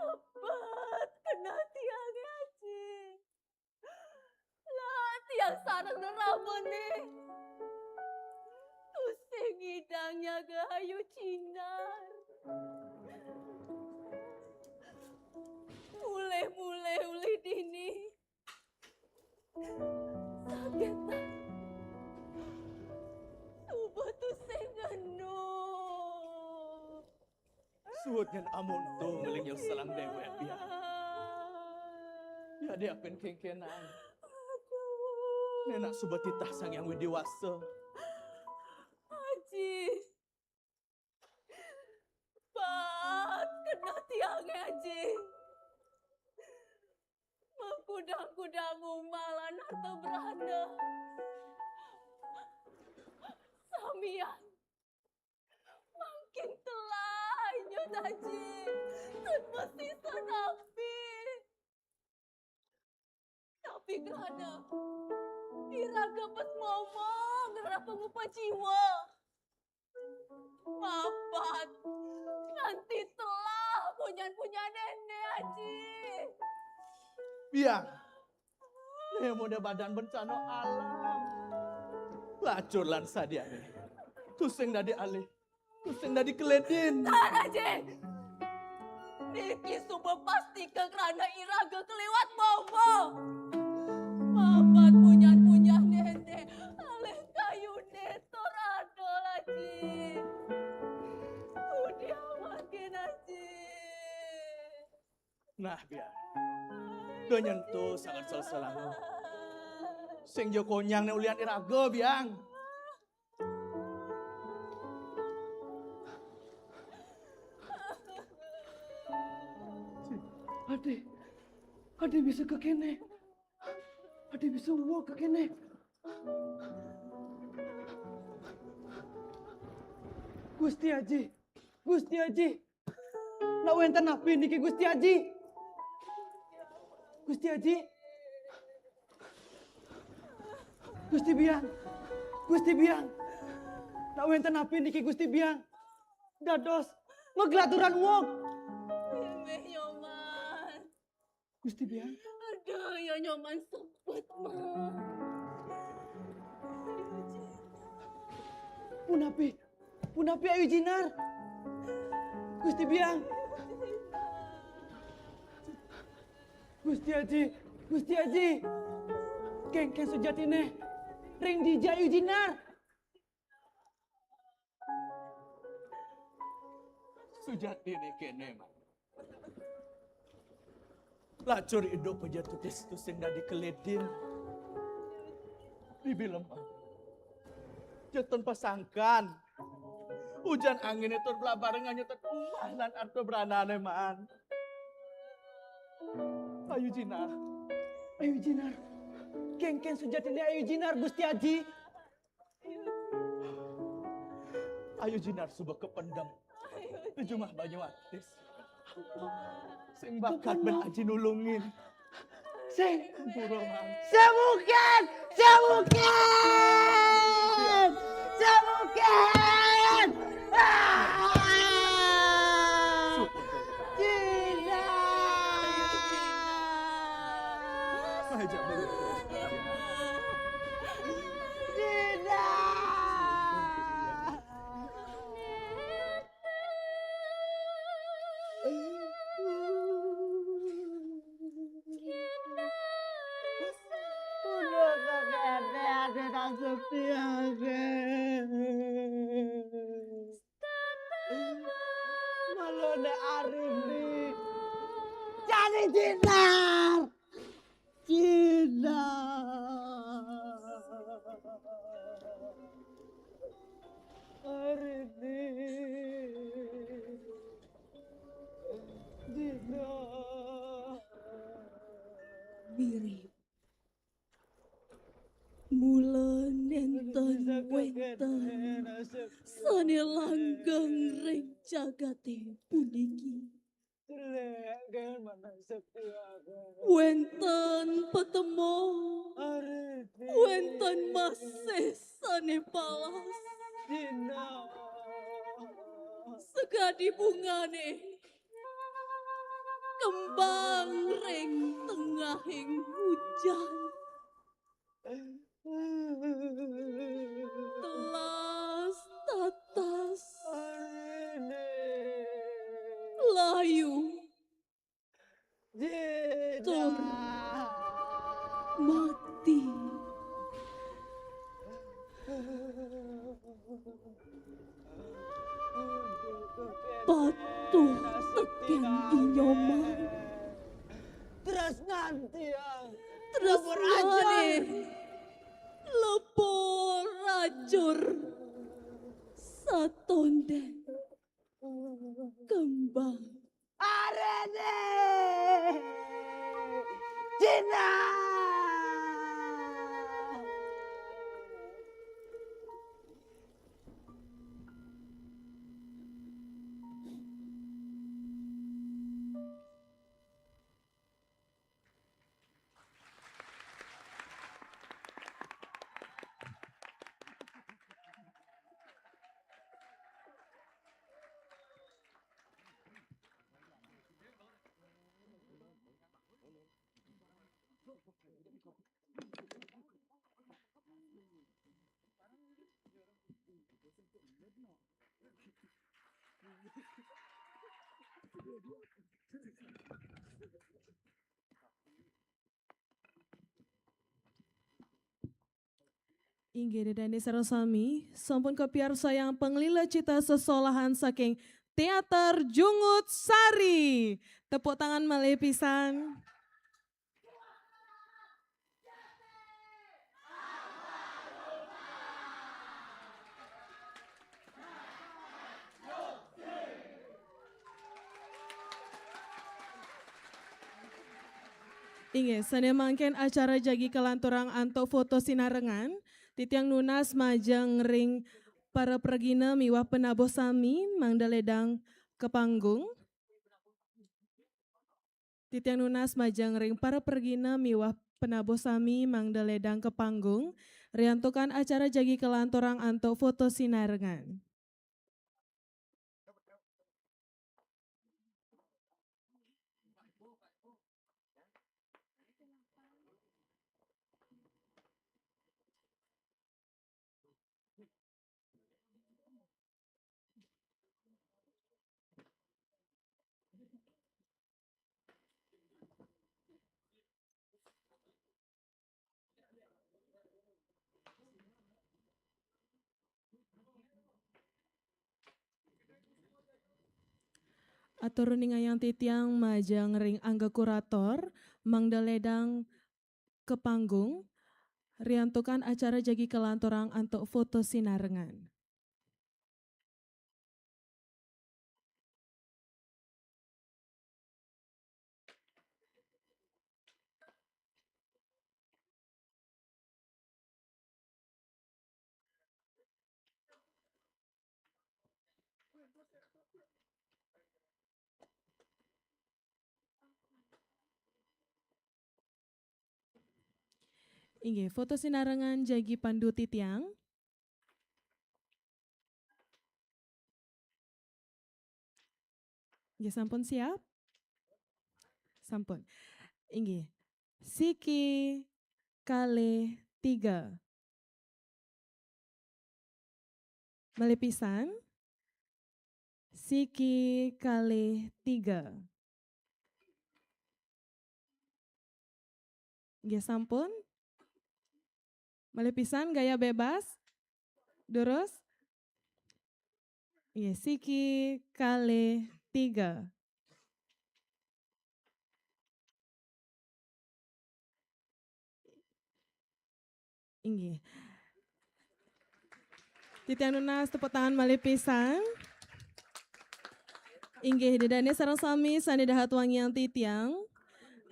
Sepet kena tiang, Aji. Lah, tiang sareng rerama né. Tusing ngidang nyaga Ayu Jinar. Mulih-mulih ulih dini. Saget. Suba tusing ngenu. Suud nyen amonto ngeling yang selang dewek, Biang. Ya, dia pen kengkenan. Aduh. Nenak suba titah Sang Hyang Widi Wasa. Aji. Pat kena tiangé, Aji. Makudang-kudang umah lan harta brana. Samian. Mangkin telah inyut, Aji. Tan masisa napi. Tapi krana iraga pas momong ngerah pangupa jiwa. Mapan nganti telah punyan-punyan néné, Aji. Biang. Né modé badan bencana alam. Lacur lan sadiané. Tusing dadi alih. Tusing dadi keledin. Tan, Aji. Niki suba pastika krana iraga kaliwat bobo. Mapan punyan-punyan néné alih kayuné tur adol, Aji. Budi amargin, Aji. Nah, Biang. Da nyentuh sanget sel-selangu. Sing ja konyang né ulian iraga, Biang. Adi, adi bisa kakéné. Adi bisa uweg kakéné. Gusti Aji, Gusti Aji. Nak wénten napi niki, Gusti Aji? Gusti Aji? Gusti Biang. Gusti Biang. Nak wénten napi niki, Gusti Biang? Dados maglaturan uweg. Mimih Nyoman. Gusti Biang. Aduh, ya Nyoman sepet, Mak. Punapi? Punapi Ayu Jinar? Gusti Biang. Gusti Aji, Gusti Aji. Kénkén sujatiné. Ring dija Ayu Jinar? Sujatiné kéné, Mak. Lacur idup ja tutis tusing dadi keledin. Bibi lemah. Jeton pasangkan. Ujan anginé tur blabarengan nyetet umah lan arta branané, Man. Ayu Jinar. Ayu Jinar. Kénkén sujatiné Ayu Jinar, Gusti Aji? Ayu Jinar suba kapendem di jumah Banyu Atis. Sing bakat bén Aji nulungin. Sing. Ampura, Man. Sing mungkin! Sing mungkin! Sing mungkin! Jinar. Jinar. Arini. Jinar. Mirip. Mula nénten wénten sané langgeng ring jagaté puniki. Wénten petemo, wénten masih sané palas. Sakadi bungané kembang ring tengahing hujan. Telas tatas. Layu. Tur mati. Patuh tekén I Nyoman. Tresnané. Tresnané. Lepa racur. Satondén. Kembang. Aréné. Cina. Inggih, Ida dané sareng sami, sampun kapiarsayang panglila cita sesolahan saking Teater Jungut Sari. Tepuk tangan malih pisan. Inggih, sané mangkin acara jagi kalanturang antuk foto sinarengan. Titiang nunas majeng ring para pragina miwah penabuh sami mangda ledang ka panggung. Titiang nunas majeng ring para pragina miwah penabuh sami mangda ledang ka panggung, riantukan acara jagi kalanturang antuk foto sinarengan. Atur ningayang titiang majeng ring angga kurator, mangda ledang ka panggung, riantukan acara jagi kalanturang antuk foto sinarengan. Inggih, foto sinarengan jagi pandu titiang. Inggih, sampun siap? Sampun. Inggih. Siki, kalih, tiga. Malih pisan. Siki, kalih, tiga. Nggih sampun. Malih pisan gaya bebas. Durus. Nggih, siki, kalih, tiga. Inggih. Titiang nunas tepuk tangan malih pisan. Inggih, Ida Dane sareng sami sane dahat wangiang titiang.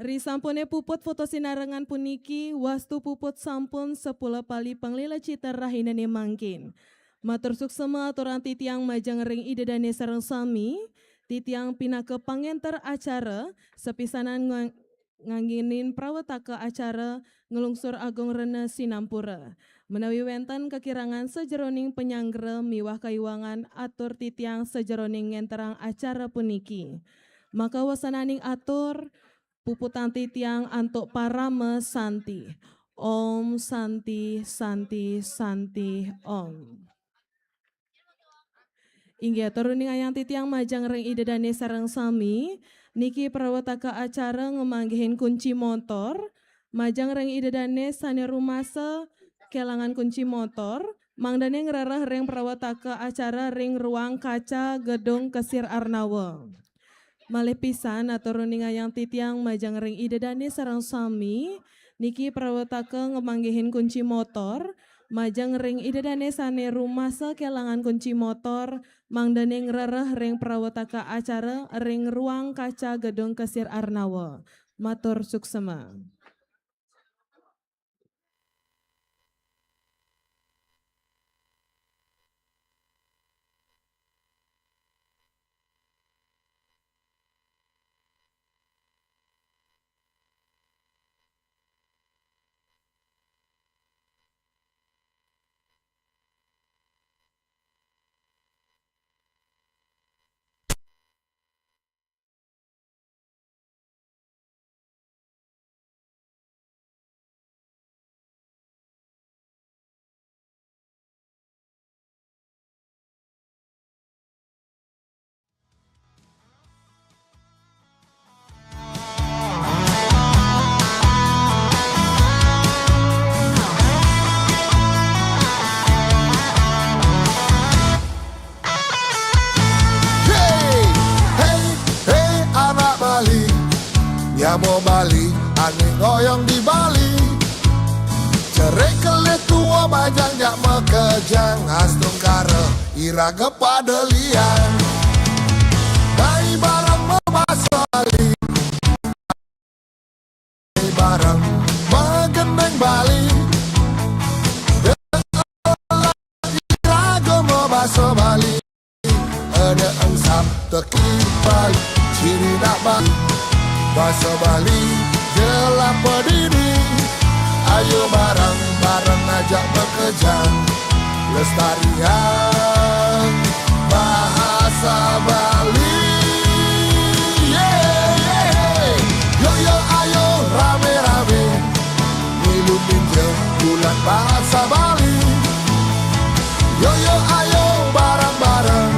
Risampune puput foto sinarengan puniki, wastu puput sampun sepuluh pali panglila cita rahinane mangkin. Matur suksema aturang titiang majeng ring Ida Dane sareng sami. Titiang pinaka pangenter acara, sapisanan ngang-, nganggenin prawetaka acara nglungsur agung rena sinampura. Menawi wenten kakirangan sajeroning panyanggra miwah kaiwangan, atur titiang sajeroning ngenterang acara puniki. Maka wasananing atur, puputang titiang antuk parama santi. Om Santi, Santi, Santi, Om. Inggih, atur ningayang titiang majeng ring Ida Dane sareng sami. Niki prawetaka acara ngamanggihin kunci motor. Majeng ring Ida Dane sane rumasa kelangan kunci motor, mangdane ngrereh ring prawetaka acara ring ruang kaca Gedung Kesir Arnawa. Malih pisan atur ningayang titiang majeng ring Ida Dane sareng sami, niki prawetaka ngamanggihin kunci motor, majeng ring Ida Dane sane rumasa kelangan kunci motor, mangdane ngrereh ring prawetaka acara ring ruang kaca Gedung Kesir Arnawa. Matur suksema. Hey, hey, hey, anak Bali, nyama Bali, ane ngoyong di Bali. Cerai kelih tua bajang jak makejang, astungkara iraga pada liang. Mai bareng mabasa Bali, mai bareng magendeng Bali. Iraga mabasa Bali, ada engsap teki Bali, ciri nak Bali. Basa Bali, jelapa dini. Ayo bareng-bareng ajak makejang, lestariang bahasa Bali. Yeah, yeah. Yo, yo, ayo rame-rame milu minja bulan bahasa Bali. Yo, yo, ayo bareng-bareng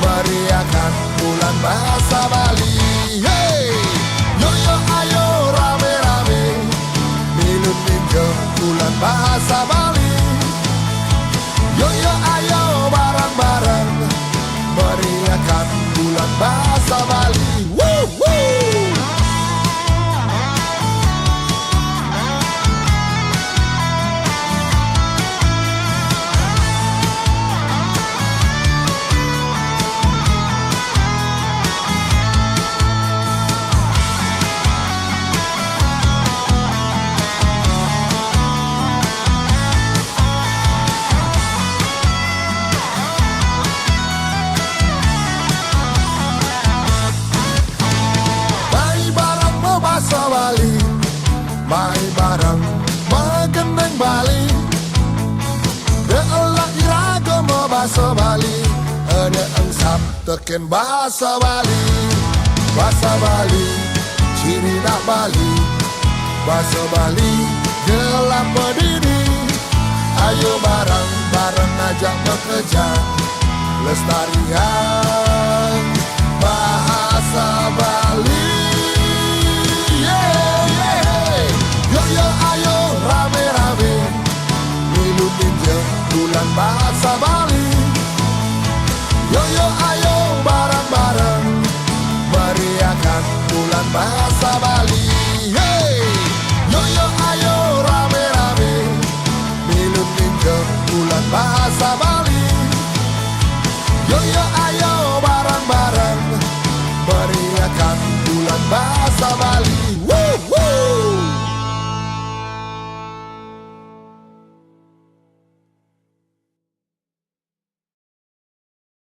meriahkan bulan bahasa Bali. Hey! Yo, yo, ayo rame-rame milu minja bulan bahasa Bali. Yo, yo, ayo bareng-bareng meriahkan bulan bahasa Bali. Woo, woo! Mai bareng mabasa Bali, mai bareng magendeng Bali. Delah iraga mabasa Bali, ada engsap teken bahasa Bali. Bahasa Bali, ciri nak Bali. Bahasa Bali, jelapa dini. Ayo bareng-bareng ajak makejang, lestariang